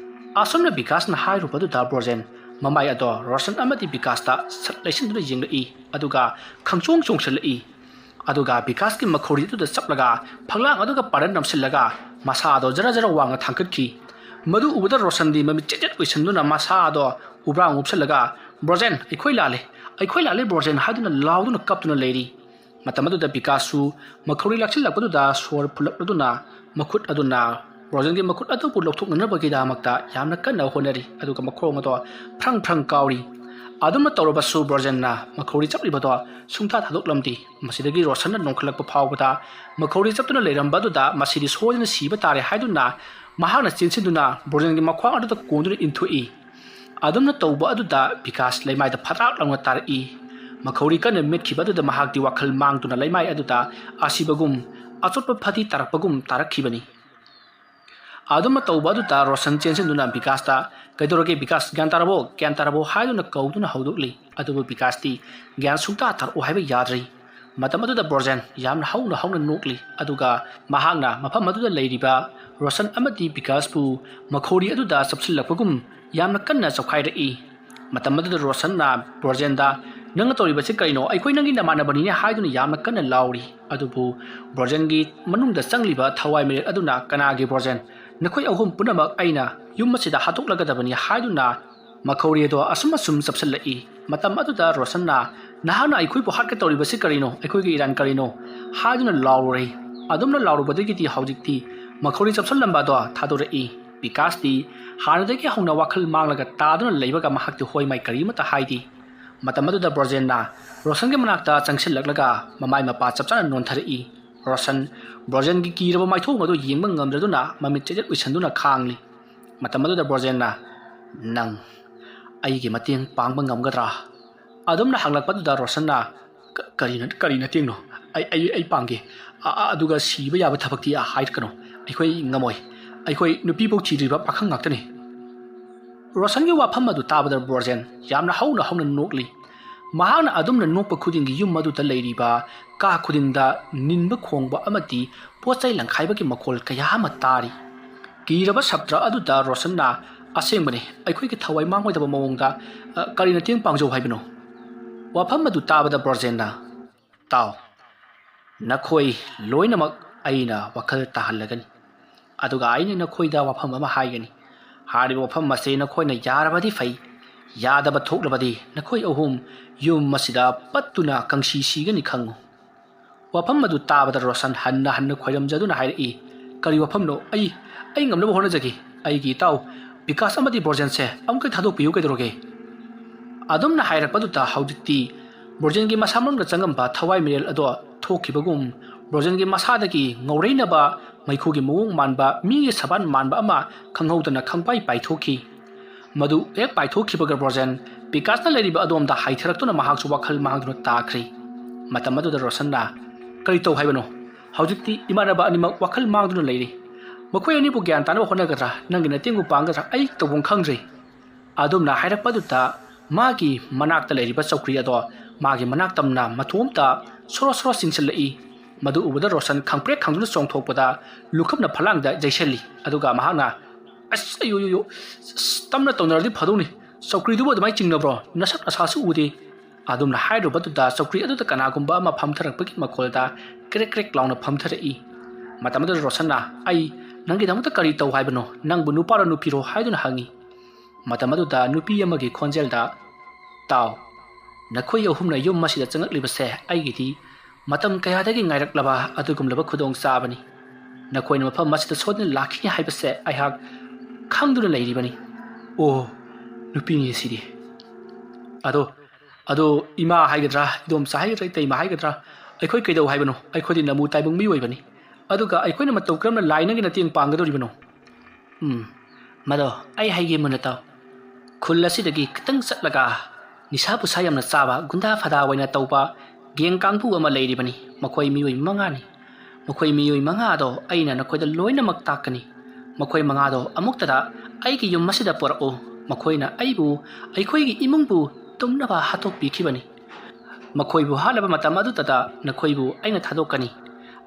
ꯑꯁꯨꯝꯅ ꯕꯤꯀꯥꯁꯅ ꯍꯥꯏꯔꯨꯕꯗꯨꯗ ꯕ꯭ꯔꯣꯖꯦꯟ ꯃꯃꯥꯏ ꯑꯗꯣ ꯔꯣꯁꯟ ꯑꯃꯗꯤ ꯕꯤꯀꯥꯁꯇ ꯁꯠ ꯂꯩꯁꯤꯟꯗꯨꯅ ꯌꯦꯡꯂꯛꯏ, ꯑꯗꯨꯒ ꯈꯪꯆꯣꯡ ꯆꯣꯡꯁꯤꯜꯂꯛꯏ꯫ ꯑꯗꯨꯒ ꯕꯤꯀꯥꯁꯀꯤ ꯃꯈꯧꯔꯤ ꯑꯗꯨꯗ ꯆꯞꯂꯒ ꯐꯛꯂꯥꯡ ꯑꯗꯨꯒ ꯄꯥꯔꯟ ꯅꯝꯁꯤꯜꯂꯒ ꯃꯁꯥ ꯑꯗꯣ ꯖꯔ ꯖꯔ ꯋꯥꯡꯅ ꯊꯥꯡꯒꯠꯈꯤ꯫ ꯃꯗꯨ ꯎꯕꯗ ꯔꯣꯁꯟꯗꯤ ꯃꯃꯤꯠ ꯆꯦꯠ ꯆꯦꯠ ꯑꯣꯏꯁꯤꯟꯗꯨꯅ ꯃꯁꯥ ꯑꯗꯣ ꯎꯕ꯭ꯔꯥꯡ ꯎꯞꯁꯜꯂꯒ, "ꯕ꯭ꯔꯣꯖꯦꯟ, ꯑꯩꯈꯣꯏ ꯂꯥꯜꯂꯦ, ꯑꯩꯈꯣꯏ ꯂꯥꯜꯂꯦ ꯕ꯭ꯔꯣꯖꯦꯟ" ꯍꯥꯏꯗꯨꯅ ꯂꯥꯎꯗꯨꯅ ꯀꯞꯇꯨꯅ ꯂꯩꯔꯤ꯫ ꯃꯇꯝ ꯑꯗꯨꯗ ꯕꯤꯀꯥꯁꯁꯨ ꯃꯈꯧꯔꯤ ꯂꯥꯛꯁꯤꯜꯂꯛꯄꯗꯨꯗ ꯁꯣꯔ ꯐꯨꯜꯂꯛꯂꯗꯨꯅ ꯃꯈꯨꯠ ꯑꯗꯨꯅ ꯕ꯭ꯔꯣꯖꯦꯟꯒꯤ ꯃꯈꯨꯠ ꯑꯗꯨꯕꯨ ꯂꯧꯊꯣꯛꯅꯅꯕꯒꯤꯗꯃꯛꯇ ꯌꯥꯝꯅ ꯀꯟꯅ ꯍꯣꯠꯅꯔꯤ, ꯑꯗꯨꯒ ꯃꯈꯣꯡ ꯑꯗꯣ ꯐ꯭ꯔꯪ ꯐ꯭ꯔꯪ ꯀꯥꯎꯔꯤ꯫ ꯑꯗꯨꯝꯅ ꯇꯧꯔꯕꯁꯨ ꯕ꯭ꯔꯣꯖꯦꯟꯅ ꯃꯈꯧꯔꯤ ꯆꯞꯂꯤꯕꯗꯣ ꯁꯨꯡꯊꯥ ꯊꯥꯗꯣꯛꯂꯝꯗꯦ꯫ ꯃꯁꯤꯗꯒꯤ ꯔꯣꯁꯟꯅ ꯅꯣꯡꯈꯠꯂꯛꯄ ꯐꯥꯎꯕꯗ ꯃꯈꯧꯔꯤ ꯆꯞꯇꯨꯅ ꯂꯩꯔꯝꯕ ꯑꯗꯨꯗ ꯃꯁꯤꯗꯤ ꯁꯣꯏꯗꯅ ꯁꯤꯕ ꯇꯥꯔꯦ ꯍꯥꯏꯗꯨꯅ ꯃꯍꯥꯛꯅ ꯆꯦꯟꯁꯤꯟꯗꯨꯅ ꯕ꯭ꯔꯣꯖꯦꯟꯒꯤ ꯃꯈ꯭ꯋꯥꯡ ꯑꯗꯨꯗ ꯀꯣꯟꯗꯨꯅ ꯏꯟꯊꯣꯛꯏ꯫ ꯑꯗꯨꯝꯅ ꯇꯧꯕ ꯑꯗꯨꯗ ꯕꯤꯀꯥꯁ ꯂꯩꯃꯥꯏꯗ ꯐꯠꯂꯥꯎ ꯂꯥꯎꯅ ꯇꯥꯔꯛꯏ꯫ ꯃꯈꯧꯔꯤ ꯀꯟꯅ ꯃꯦꯠꯈꯤꯕ ꯑꯗꯨꯗ ꯃꯍꯥꯛꯇꯤ ꯋꯥꯈꯜ ꯃꯥꯡꯗꯨꯅ ꯂꯩꯃꯥꯏ ꯑꯗꯨꯗ ꯑꯁꯤꯕꯒꯨꯝ ꯑꯆꯣꯠꯄ ꯐꯗꯤ ꯇꯥꯔꯛꯄꯒꯨꯝ ꯇꯥꯔꯛꯈꯤꯕꯅꯤ꯫ ꯑꯗꯨꯝꯅ ꯇꯧꯕ ꯑꯗꯨꯗ ꯔꯣꯁꯟ ꯆꯦꯟꯁꯤꯟꯗꯨꯅ ꯕꯤꯀꯥꯁꯇ, "ꯀꯩꯗꯧꯔꯒꯦ ꯕꯤꯀꯥꯁ, ꯒ꯭ꯌꯥꯟ ꯇꯥꯔꯕꯣ? ꯒ꯭ꯌꯥꯟ ꯇꯥꯔꯕꯣ?" ꯍꯥꯏꯗꯨꯅ ꯀꯧꯗꯨꯅ ꯍꯧꯗꯣꯛꯂꯤ꯫ ꯑꯗꯨꯕꯨ ꯕꯤꯀꯥꯁꯇꯤ ꯒ꯭ꯌꯥꯟ ꯁꯨꯡꯇꯥ ꯇꯥꯔꯛꯑꯣ ꯍꯥꯏꯕ ꯌꯥꯗ꯭ꯔꯤ꯫ ꯃꯇꯝ ꯑꯗꯨꯗ ꯕ꯭ꯔꯣꯖꯦꯟ ꯌꯥꯝꯅ ꯍꯧꯅ ꯍꯧꯅ ꯅꯣꯛꯂꯤ, ꯑꯗꯨꯒ ꯃꯍꯥꯛꯅ ꯃꯐꯝ ꯑꯗꯨꯗ ꯂꯩꯔꯤꯕ ꯔꯣꯁꯟ ꯑꯃꯗꯤ ꯕꯤꯀꯥꯁꯄꯨ ꯃꯈꯧꯔꯤ ꯑꯗꯨꯗ ꯆꯞꯁꯤꯜꯂꯛꯄꯒꯨꯝ ꯌꯥꯝꯅ ꯀꯟꯅ ꯆꯞꯈꯥꯏꯔꯛꯏ꯫ ꯃꯇꯝ ꯑꯗꯨꯗ ꯔꯣꯁꯟꯅ ꯕ꯭ꯔꯣꯖꯦꯟꯗ, "ꯅꯪꯅ ꯇꯧꯔꯤꯕꯁꯤ ꯀꯔꯤꯅꯣ? ꯑꯩꯈꯣꯏ ꯅꯪꯒꯤ ꯅꯃꯥꯟꯅꯕꯅꯤꯅꯦ" ꯍꯥꯏꯗꯨꯅ ꯌꯥꯝꯅ ꯀꯟꯅ ꯂꯥꯎꯔꯤ꯫ ꯑꯗꯨꯕꯨ ꯕ꯭ꯔꯣꯖꯦꯟꯒꯤ ꯃꯅꯨꯡꯗ ꯆꯪꯂꯤꯕ ꯊꯋꯥꯏ ꯃꯤꯔꯦꯜ ꯑꯗꯨꯅ, "ꯀꯅꯥꯒꯤ ꯕ꯭ꯔꯣꯖꯦꯟ? ꯅꯈꯣꯏ ꯑꯍꯨꯝ ꯄꯨꯝꯅꯃꯛ ꯑꯩꯅ ꯌꯨꯝ ꯑꯁꯤꯗ ꯍꯥꯠꯇꯣꯛꯂꯒꯗꯕꯅꯤ" ꯍꯥꯏꯗꯨꯅ ꯃꯈꯧꯔꯤ ꯑꯗꯣ ꯑꯁꯨꯝ ꯑꯁꯨꯝ ꯆꯞꯁꯤꯜꯂꯛꯏ꯫ ꯃꯇꯝ ꯑꯗꯨꯗ ꯔꯣꯁꯟꯅ, "ꯅꯍꯥꯛꯅ ꯑꯩꯈꯣꯏꯕꯨ ꯍꯥꯠꯀꯦ ꯇꯧꯔꯤꯕꯁꯤ ꯀꯔꯤꯅꯣ? ꯑꯩꯈꯣꯏꯒꯤ ꯏꯔꯥꯟ ꯀꯔꯤꯅꯣ?" ꯍꯥꯏꯗꯨꯅ ꯂꯥꯎꯔꯨꯔꯦ꯫ ꯑꯗꯨꯝꯅ ꯂꯥꯎꯔꯨꯕꯗꯒꯤꯗꯤ ꯍꯧꯖꯤꯛꯇꯤ ꯃꯈꯧꯔꯤ ꯆꯞꯁꯤꯜꯂꯝꯕ ꯑꯗꯣ ꯊꯥꯗꯣꯔꯛꯏ꯫ ꯕꯤꯀꯥꯁꯇꯤ ꯍꯥꯟꯅꯗꯒꯤ ꯍꯧꯅ ꯋꯥꯈꯜ ꯃꯥꯡꯂꯒ ꯇꯥꯗꯨꯅ ꯂꯩꯕꯒ ꯃꯍꯥꯛꯇꯤ ꯍꯣꯏ ꯃꯥꯏ ꯀꯔꯤꯃꯠꯇ ꯍꯥꯏꯗꯦ꯫ ꯃꯇꯝ ꯑꯗꯨꯗ ꯕ꯭ꯔꯣꯖꯦꯟꯅ ꯔꯣꯁꯟꯒꯤ ꯃꯅꯥꯛꯇ ꯆꯪꯁꯤꯜꯂꯛꯂꯒ ꯃꯃꯥꯏ ꯃꯄꯥ ꯆꯞ ꯆꯥꯅ ꯅꯣꯟꯊꯔꯛꯏ꯫ ꯔꯣꯁꯟ ꯕ꯭ꯔꯣꯖꯦꯟꯒꯤ ꯀꯤꯔꯕ ꯃꯥꯏꯊꯣꯡ ꯑꯗꯨ ꯌꯦꯡꯕ ꯉꯝꯗ꯭ꯔꯗꯨꯅ ꯃꯃꯤꯠ ꯆꯦꯖꯦꯠ ꯎꯏꯁꯟꯗꯨꯅ ꯈꯥꯡꯂꯤ꯫ ꯃꯇꯝ ꯑꯗꯨꯗ ꯕ꯭ꯔꯣꯖꯦꯟꯅ, "ꯅꯪ ꯑꯩꯒꯤ ꯃꯇꯦꯡ ꯄꯥꯡꯕ ꯉꯝꯒꯗ꯭ꯔꯥ?" ꯑꯗꯨꯝꯅ ꯍꯪꯂꯛꯄꯗꯨꯗ ꯔꯣꯁꯟꯅ, "ꯀ-, ꯀꯔꯤꯅ-, ꯀꯔꯤ ꯃꯇꯦꯡꯅꯣ? ꯑꯩ, ꯑꯩ, ꯑꯩ ꯄꯥꯡꯒꯦ꯫ ꯑ-, ꯑ-, ꯑꯗꯨꯒ ꯁꯤꯕ ꯌꯥꯕ ꯊꯕꯛꯇꯤ ꯍꯥꯏꯔꯛꯀꯅꯨ꯫ ꯑꯩꯈꯣꯏ ꯉꯝꯃꯣꯏ꯫ ꯑꯩꯈꯣꯏ ꯅꯨꯄꯤꯐꯧ ꯊꯤꯗ꯭ꯔꯤꯕ ꯄꯥꯈꯪ ꯉꯥꯛꯇꯅꯤ꯫" ꯔꯣꯁꯟꯒꯤ ꯋꯥꯐꯝ ꯑꯗꯨ ꯇꯥꯕꯗ ꯕ꯭ꯔꯣꯖꯦꯟ ꯌꯥꯝꯅ ꯍꯧꯅ ꯍꯧꯅ ꯅꯣꯛꯂꯤ꯫ ꯃꯍꯥꯛꯅ ꯑꯗꯨꯝꯅ ꯅꯣꯛꯄ ꯈꯨꯗꯤꯡꯒꯤ ꯌꯨꯝ ꯑꯗꯨꯗ ꯂꯩꯔꯤꯕ ꯀꯥ ꯈꯨꯗꯤꯡꯗ ꯅꯤꯟꯕ ꯈꯣꯡꯕ ꯑꯃꯗꯤ ꯄꯣꯠ ꯆꯩ ꯂꯪꯈꯥꯏꯕꯒꯤ ꯃꯈꯣꯜ ꯀꯌꯥ ꯑꯃ ꯇꯥꯔꯤ꯫ ꯀꯤꯔꯕ ꯁꯥꯇ꯭ꯔ ꯑꯗꯨꯗ ꯔꯣꯁꯟꯅ, "ꯑꯁꯦꯡꯕꯅꯤ, ꯑꯩꯈꯣꯏꯒꯤ ꯊꯋꯥꯏ ꯃꯥꯡꯉꯣꯏꯗꯕ ꯃꯑꯣꯡꯗ, ꯑ, ꯀꯔꯤ ꯃꯇꯦꯡ ꯄꯥꯡꯖꯧ ꯍꯥꯏꯕꯅꯣ?" ꯋꯥꯐꯝ ꯑꯗꯨ ꯇꯥꯕꯗ ꯕ꯭ꯔꯣꯖꯦꯟꯅ, "ꯇꯥꯎ, ꯅꯈꯣꯏ ꯂꯣꯏꯅꯃꯛ ꯑꯩꯅ ꯋꯥꯈꯜ ꯇꯥꯍꯜꯂꯒꯅꯤ꯫ ꯑꯗꯨꯒ ꯑꯩꯅ ꯅꯈꯣꯏꯗ ꯋꯥꯐꯝ ꯑꯃ ꯍꯥꯏꯒꯅꯤ꯫ ꯍꯥꯏꯔꯤꯕ ꯋꯥꯐꯝ ꯑꯁꯤ ꯅꯈꯣꯏꯅ ꯌꯥꯔꯕꯗꯤ ꯐꯩ, ꯌꯥꯗꯕ ꯊꯣꯛꯂꯕꯗꯤ ꯅꯈꯣꯏ ꯑꯍꯨꯝ ꯌꯨꯝ ꯑꯁꯤꯗ ꯄꯠꯇꯨꯅ ꯀꯪꯁꯤ ꯁꯤꯒꯅꯤ ꯈꯪꯉꯨ꯫" ꯋꯥꯐꯝ ꯑꯗꯨ ꯇꯥꯕꯗ ꯔꯣꯁꯟ ꯍꯟꯅ ꯍꯟꯅ ꯈꯣꯏꯔꯝꯖꯗꯨꯅ ꯍꯥꯏꯔꯛꯏ, "ꯀꯔꯤ ꯋꯥꯐꯝꯅꯣ? ꯑꯩ, ꯑꯩ ꯉꯝꯅꯕ ꯍꯣꯠꯅꯖꯒꯦ꯫ ꯑꯩꯒꯤ ꯏꯇꯥꯎ ꯕꯤꯀꯥꯁ ꯑꯃꯗꯤ ꯕ꯭ꯔꯣꯖꯦꯟꯁꯦ ꯑꯃꯨꯛꯇ ꯊꯥꯗꯣꯛꯄꯤꯌꯨ ꯀꯩꯗꯧꯔꯒꯦ?" ꯑꯗꯨꯝꯅ ꯍꯥꯏꯔꯛꯄꯗꯨꯗ ꯍꯧꯖꯤꯛꯇꯤ ꯕ꯭ꯔꯣꯖꯦꯟꯒꯤ ꯃꯁꯥ ꯃꯅꯨꯡꯗ ꯆꯪꯉꯝꯕ ꯊꯋꯥꯏ ꯃꯤꯔꯦꯜ ꯑꯗꯣ ꯊꯣꯛꯈꯤꯕꯒꯨꯝ, ꯕ꯭ꯔꯣꯖꯦꯟꯒꯤ ꯃꯁꯥꯗꯒꯤ ꯉꯧꯔꯩꯅꯕ ꯃꯩꯈꯨꯒꯤ ꯃꯑꯣꯡ ꯃꯥꯟꯕ ꯃꯤꯒꯤ ꯁꯕꯥꯟ ꯃꯥꯟꯕ ꯑꯃ ꯈꯪꯍꯧꯗꯅ ꯈꯪꯄꯥꯏ ꯄꯥꯏꯊꯣꯛꯈꯤ꯫ ꯃꯗꯨ ꯍꯦꯛ ꯄꯥꯏꯊꯣꯛꯈꯤꯕꯒ ꯕ꯭ꯔꯣꯖꯦꯟ ꯕꯤꯀꯥꯁꯅ ꯂꯩꯔꯤꯕ ꯑꯗꯣꯝꯗ ꯍꯥꯏꯊꯔꯛꯇꯨꯅ ꯃꯍꯥꯛꯁꯨ ꯋꯥꯈꯜ ꯃꯥꯡꯗꯨꯅ ꯇꯥꯈ꯭ꯔꯦ꯫ ꯃꯇꯝ ꯑꯗꯨꯗ ꯔꯣꯁꯟꯅ, "ꯀꯔꯤ ꯇꯧ ꯍꯥꯏꯕꯅꯣ? ꯍꯧꯖꯤꯛꯇꯤ ꯏꯃꯥꯟꯅꯕ ꯑꯅꯤꯃꯛ ꯋꯥꯈꯜ ꯃꯥꯡꯗꯨꯅ ꯂꯩꯔꯤ꯫ ꯃꯈꯣꯏ ꯑꯅꯤꯕꯨ ꯒ꯭ꯌꯥꯟ ꯇꯥꯅꯕ ꯍꯣꯠꯅꯒꯗ꯭ꯔꯥ, ꯅꯪꯒꯤ ꯅꯇꯦꯡꯕꯨ ꯄꯥꯡꯒꯗ꯭ꯔꯥ, ꯑꯩ ꯇꯧꯐꯝ ꯈꯪꯗ꯭ꯔꯦ꯫" ꯑꯗꯨꯝꯅ ꯍꯥꯏꯔꯛꯄꯗꯨꯗ ꯃꯥꯒꯤ ꯃꯅꯥꯛꯇ ꯂꯩꯔꯤꯕ ꯆꯧꯀ꯭ꯔꯤ ꯑꯗꯣ ꯃꯥꯒꯤ ꯃꯅꯥꯛ ꯇꯝꯅ ꯃꯇꯣꯝꯇ ꯁꯣꯔꯣ ꯁꯣꯔꯣ ꯆꯤꯡꯁꯤꯜꯂꯛꯏ꯫ ꯃꯗꯨ ꯎꯕꯗ ꯔꯣꯁꯟ ꯈꯪꯄ꯭ꯔꯦꯛ ꯈꯪꯗꯨꯅ ꯆꯣꯡꯊꯣꯛꯄꯗ ꯂꯨꯈꯝꯅ ꯐꯂꯥꯡꯗ ꯌꯩꯁꯜꯂꯤ꯫ ꯑꯗꯨꯒ ꯃꯍꯥꯛꯅ, "ꯑꯁ, ꯑꯌꯣ, ꯌꯣ, ꯌꯣ, ꯑꯁ, ꯇꯞꯅ ꯇꯧꯅꯔꯗꯤ ꯐꯗꯧꯅꯤ꯫ ꯆꯧꯀ꯭ꯔꯤꯗꯨꯕꯨ ꯑꯗꯨꯃꯥꯏꯅ ꯆꯤꯡꯅꯕ꯭ꯔꯣ? ꯅꯁꯛ ꯅꯁꯥꯁꯨ ꯎꯗꯦ꯫" ꯑꯗꯨꯝꯅ ꯍꯥꯏꯔꯨꯕꯗꯨꯗ ꯆꯧꯀ꯭ꯔꯤ ꯑꯗꯨꯗ ꯀꯅꯥꯒꯨꯝꯕ ꯑꯃ ꯐꯝꯊꯔꯛꯄꯒꯤ ꯃꯈꯣꯜꯗ ꯀ꯭ꯔꯦꯛ ꯀ꯭ꯔꯦꯛ ꯂꯥꯎꯅ ꯐꯝꯊꯔꯛꯏ꯫ ꯃꯇꯝ ꯑꯗꯨꯗ ꯔꯣꯁꯟꯅ, "ꯑꯩ ꯅꯪꯒꯤꯗꯃꯛꯇ ꯀꯔꯤ ꯇꯧ ꯍꯥꯏꯕꯅꯣ? ꯅꯪꯕꯨ ꯅꯨꯄꯥꯔꯣ ꯅꯨꯄꯤꯔꯣ?" ꯍꯥꯏꯗꯨꯅ ꯍꯪꯉꯤ꯫ ꯃꯇꯝ ꯑꯗꯨꯗ ꯅꯨꯄꯤ ꯑꯃꯒꯤ ꯈꯣꯟꯖꯦꯜꯗ, "ꯇꯥꯎ, ꯅꯈꯣꯏ ꯑꯍꯨꯝꯅ ꯌꯨꯝ ꯑꯁꯤꯗ ꯆꯪꯂꯛꯂꯤꯕꯁꯦ ꯑꯩꯒꯤꯗꯤ ꯃꯇꯝ ꯀꯌꯥꯗꯒꯤ ꯉꯥꯏꯔꯛꯂꯕ ꯑꯗꯨꯒꯨꯝꯂꯕ ꯈꯨꯗꯣꯡꯆꯥꯕꯅꯤ꯫ ꯅꯈꯣꯏꯅ ꯃꯐꯝ ꯑꯁꯤꯗ ꯁꯣꯏꯗꯅ ꯂꯥꯛꯈꯤꯅꯤ ꯍꯥꯏꯕꯁꯦ ꯑꯩꯍꯥꯛ ꯈꯪꯗꯨꯅ ꯂꯩꯔꯤꯕꯅꯤ꯫ ꯑꯣ, ꯅꯨꯄꯤꯅꯤ ꯁꯤꯗꯤ꯫ ꯑꯗꯣ, ꯑꯗꯣ ꯏꯃꯥ ꯍꯥꯏꯒꯗ꯭ꯔꯥ, ꯏꯗꯣꯝꯆꯥ ꯍꯥꯏꯒꯗ꯭ꯔꯥ, ꯏꯇꯩꯃ ꯍꯥꯏꯒꯗ꯭ꯔꯥ, ꯑꯩꯈꯣꯏ ꯀꯩꯗꯧ ꯍꯥꯏꯕꯅꯣ? ꯑꯩꯈꯣꯏꯗꯤ ꯅꯃꯨ ꯇꯥꯏꯕꯪ ꯃꯤꯑꯣꯏꯕꯅꯤ꯫ ꯑꯗꯨꯒ ꯑꯩꯈꯣꯏꯅ ꯃꯇꯧ ꯀꯔꯝꯅ ꯂꯥꯏꯅꯒꯤ ꯃꯇꯦꯡ ꯄꯥꯡꯒꯗꯧꯔꯤꯕꯅꯣ? ꯎꯝ, ꯃꯗꯣ ꯑꯩ ꯍꯥꯏꯒꯦ ꯃꯨꯟꯅ ꯇꯥꯎ꯫ ꯈꯨꯜ ꯑꯁꯤꯗꯒꯤ ꯈꯤꯇꯪ ꯆꯠꯂꯒ ꯅꯤꯁꯥ ꯄꯨꯁꯥ ꯌꯥꯝꯅ ꯆꯥꯕ, ꯒꯨꯟꯗꯥ ꯐꯗꯥ ꯑꯣꯏꯅ ꯇꯧꯕ ꯒꯦꯡ ꯀꯥꯡꯕꯨ ꯑꯃ ꯂꯩꯔꯤꯕꯅꯤ꯫ ꯃꯈꯣꯏ ꯃꯤꯑꯣꯏ ꯃꯉꯥꯅꯤ꯫ ꯃꯈꯣꯏ ꯃꯤꯑꯣꯏ ꯃꯉꯥꯗꯣ ꯑꯩꯅ ꯅꯈꯣꯏꯗ ꯂꯣꯏꯅꯃꯛ ꯇꯥꯛꯀꯅꯤ꯫ ꯃꯈꯣꯏ ꯃꯉꯥꯗꯣ ꯑꯃꯨꯛꯇꯗ ꯑꯩꯒꯤ ꯌꯨꯝ ꯑꯁꯤꯗ ꯄꯨꯔꯛꯎ꯫ ꯃꯈꯣꯏꯅ ꯑꯩꯕꯨ, ꯑꯩꯈꯣꯏꯒꯤ ꯏꯃꯨꯡꯕꯨ ꯇꯨꯝꯅꯕ ꯍꯥꯠꯇꯣꯛꯄꯤꯈꯤꯕꯅꯤ꯫ ꯃꯈꯣꯏꯕꯨ ꯍꯥꯠꯂꯕ ꯃꯇꯝ ꯑꯗꯨꯗꯇ ꯅꯈꯣꯏꯕꯨ ꯑꯩꯅ ꯊꯥꯗꯣꯛꯀꯅꯤ꯫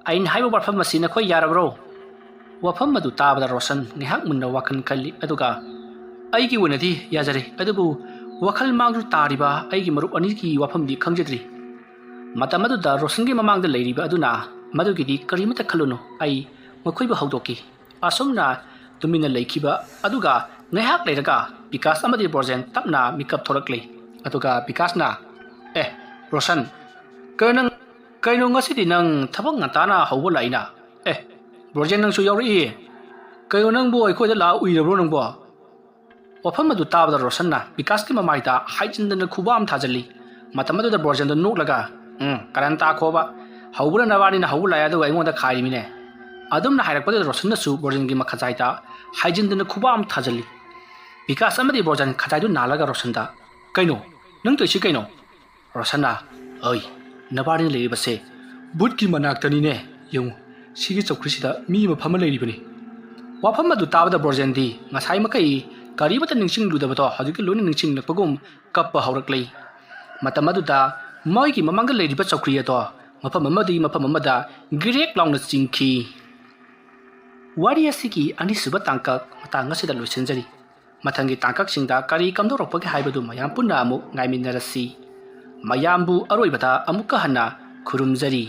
ꯑꯩꯅ ꯍꯥꯏꯕ ꯋꯥꯐꯝ ꯑꯁꯤ ꯅꯈꯣꯏ ꯌꯥꯔꯕ꯭ꯔꯣ?" ꯋꯥꯐꯝ ꯑꯗꯨ ꯇꯥꯕꯗ ꯔꯣꯁꯟ ꯉꯥꯏꯍꯥꯛ ꯃꯨꯟꯅ ꯋꯥꯈꯜ ꯈꯜꯂꯤ, ꯑꯗꯨꯒ, "ꯑꯩꯒꯤ ꯑꯣꯏꯅꯗꯤ ꯌꯥꯖꯔꯦ, ꯑꯗꯨꯕꯨ ꯋꯥꯈꯜ ꯃꯥꯡꯗꯨ ꯇꯥꯔꯤꯕ ꯑꯩꯒꯤ ꯃꯔꯨꯞ ꯑꯅꯤꯒꯤ ꯋꯥꯐꯝꯗꯤ ꯈꯪꯖꯗ꯭ꯔꯤ꯫" ꯃꯇꯝ ꯑꯗꯨꯗ ꯔꯣꯁꯟꯒꯤ ꯃꯃꯥꯡꯗ ꯂꯩꯔꯤꯕ ꯑꯗꯨꯅ, "ꯃꯗꯨꯒꯤꯗꯤ ꯀꯔꯤꯃꯠꯇ ꯈꯜꯂꯨꯅꯨ, ꯑꯩ ꯃꯈꯣꯏꯕꯨ ꯍꯧꯗꯣꯛꯀꯦ꯫" ꯑꯁꯨꯝꯅ ꯇꯨꯃꯤꯟꯅ ꯂꯩꯈꯤꯕ ꯑꯗꯨꯒ ꯉꯥꯏꯍꯥꯛ ꯂꯩꯔꯒ ꯕꯤꯀꯥꯁ ꯑꯃꯗꯤ ꯕ꯭ꯔꯣꯖꯦꯟ ꯇꯞꯅ ꯃꯤꯀꯞ ꯊꯣꯛꯂꯛꯂꯤ꯫ ꯑꯗꯨꯒ ꯕꯤꯀꯥꯁꯅ, "ꯑꯦ, ꯔꯣꯁꯟ, ꯀꯩꯅꯣ ꯅꯪ, ꯀꯩꯅꯣ ꯉꯁꯤꯗꯤ ꯅꯪ ꯊꯕꯛ ꯉꯟꯇꯥꯅ ꯍꯧꯕ ꯂꯥꯛꯏꯅ? ꯑꯦ, ꯕ꯭ꯔꯣꯖꯦꯟ ꯅꯪꯁꯨ ꯌꯥꯎꯔꯛꯏ? ꯀꯩꯅꯣ ꯅꯪꯕꯨ ꯑꯩꯈꯣꯏꯗ ꯂꯥꯛꯑ ꯎꯏꯔꯕ꯭ꯔꯣ ꯅꯪꯕꯣ?" ꯋꯥꯐꯝ ꯑꯗꯨ ꯇꯥꯕꯗ ꯔꯣꯁꯟꯅ ꯕꯤꯀꯥꯁꯀꯤ ꯃꯃꯥꯏꯗ ꯍꯥꯏꯖꯤꯟꯗꯅ ꯈꯨꯕꯥꯛ ꯑꯃ ꯊꯥꯖꯤꯜꯂꯤ꯫ ꯃꯇꯝ ꯑꯗꯨꯗ ꯕ꯭ꯔꯣꯖꯦꯟꯗꯣ ꯅꯣꯛꯂꯒ, "ꯎꯝ, ꯀꯔꯟ ꯇꯥ ꯈꯣꯕ, ꯍꯧꯕꯅ ꯅꯕꯥꯅꯤꯅ ꯍꯧꯕ ꯂꯥꯛꯑꯦ ꯑꯗꯨꯒ ꯑꯩꯉꯣꯟꯗ ꯈꯥꯏꯔꯤꯃꯤꯅꯦ꯫" ꯑꯗꯨꯝꯅ ꯍꯥꯏꯔꯛꯄꯗꯨꯗ ꯔꯣꯁꯟꯅꯁꯨ ꯕ꯭ꯔꯣꯖꯦꯟꯒꯤ ꯃꯈꯖꯥꯏꯗ ꯍꯥꯏꯖꯤꯟꯗꯅ ꯈꯨꯕꯥꯛ ꯑꯃ ꯊꯥꯖꯤꯜꯂꯤ꯫ ꯕꯤꯀꯥꯁ ꯑꯃꯗꯤ ꯕ꯭ꯔꯣꯖꯦꯟ ꯈꯖꯥꯏꯗꯨ ꯅꯥꯜꯂꯒ ꯔꯣꯁꯟꯗ, "ꯀꯩꯅꯣ? ꯅꯪ ꯇꯧꯏꯁꯤ ꯀꯩꯅꯣ?" ꯔꯣꯁꯟꯅ, "ꯑꯩ, ꯅꯕꯥꯅꯤꯅ ꯂꯩꯔꯤꯕꯁꯦ ꯕꯨꯠꯀꯤ ꯃꯅꯥꯛꯇꯅꯤꯅꯦ꯫ ꯌꯦꯡꯉꯨ, ꯁꯤꯒꯤ ꯆꯧꯀ꯭ꯔꯤꯁꯤꯗ ꯃꯤ ꯑꯃ ꯐꯝꯃ ꯂꯩꯔꯤꯕꯅꯤ꯫" ꯋꯥꯐꯝ ꯑꯗꯨ ꯇꯥꯕꯗ ꯕ꯭ꯔꯣꯖꯦꯟꯗꯤ ꯉꯁꯥꯏ ꯃꯈꯩ ꯀꯔꯤꯃꯠꯇ ꯅꯤꯡꯁꯤꯡꯂꯨꯗꯕꯗꯣ ꯍꯧꯖꯤꯛꯇꯤ ꯂꯣꯏꯅ ꯅꯤꯡꯁꯤꯡꯂꯛꯄꯒꯨꯝ ꯀꯞꯄ ꯍꯧꯔꯛꯂꯤ꯫ ꯃꯇꯝ ꯑꯗꯨꯗ ꯃꯣꯏꯒꯤ ꯃꯃꯥꯡꯗ ꯂꯩꯔꯤꯕ ꯆꯧꯀ꯭ꯔꯤ ꯑꯗꯣ ꯃꯐꯝ ꯑꯃꯗꯒꯤ ꯃꯐꯝ ꯑꯃꯗ ꯒꯤꯔꯦꯛ ꯂꯥꯎꯅ ꯆꯤꯡꯈꯤ꯫ ꯋꯥꯔꯤ ꯑꯁꯤꯒꯤ ꯑꯅꯤꯁꯨꯕ ꯇꯥꯡꯀꯛ ꯃꯇꯥꯡ ꯑꯁꯤꯗ ꯂꯣꯏꯁꯤꯟꯖꯔꯤ꯫ ꯃꯊꯪꯒꯤ ꯇꯥꯡꯀꯛꯁꯤꯡꯗ ꯀꯔꯤ ꯀꯝꯗꯧꯔꯛꯄꯒꯦ ꯍꯥꯏꯕꯗꯨ ꯃꯌꯥꯝ ꯄꯨꯟꯅ ꯑꯃꯨꯛ ꯉꯥꯏꯃꯤꯟꯅꯔꯁꯤ꯫ ꯃꯌꯥꯝꯕꯨ ꯑꯔꯣꯏꯕꯗ ꯑꯃꯨꯛꯀ ꯍꯟꯅ ꯈꯨꯔꯨꯝꯖꯔꯤ꯫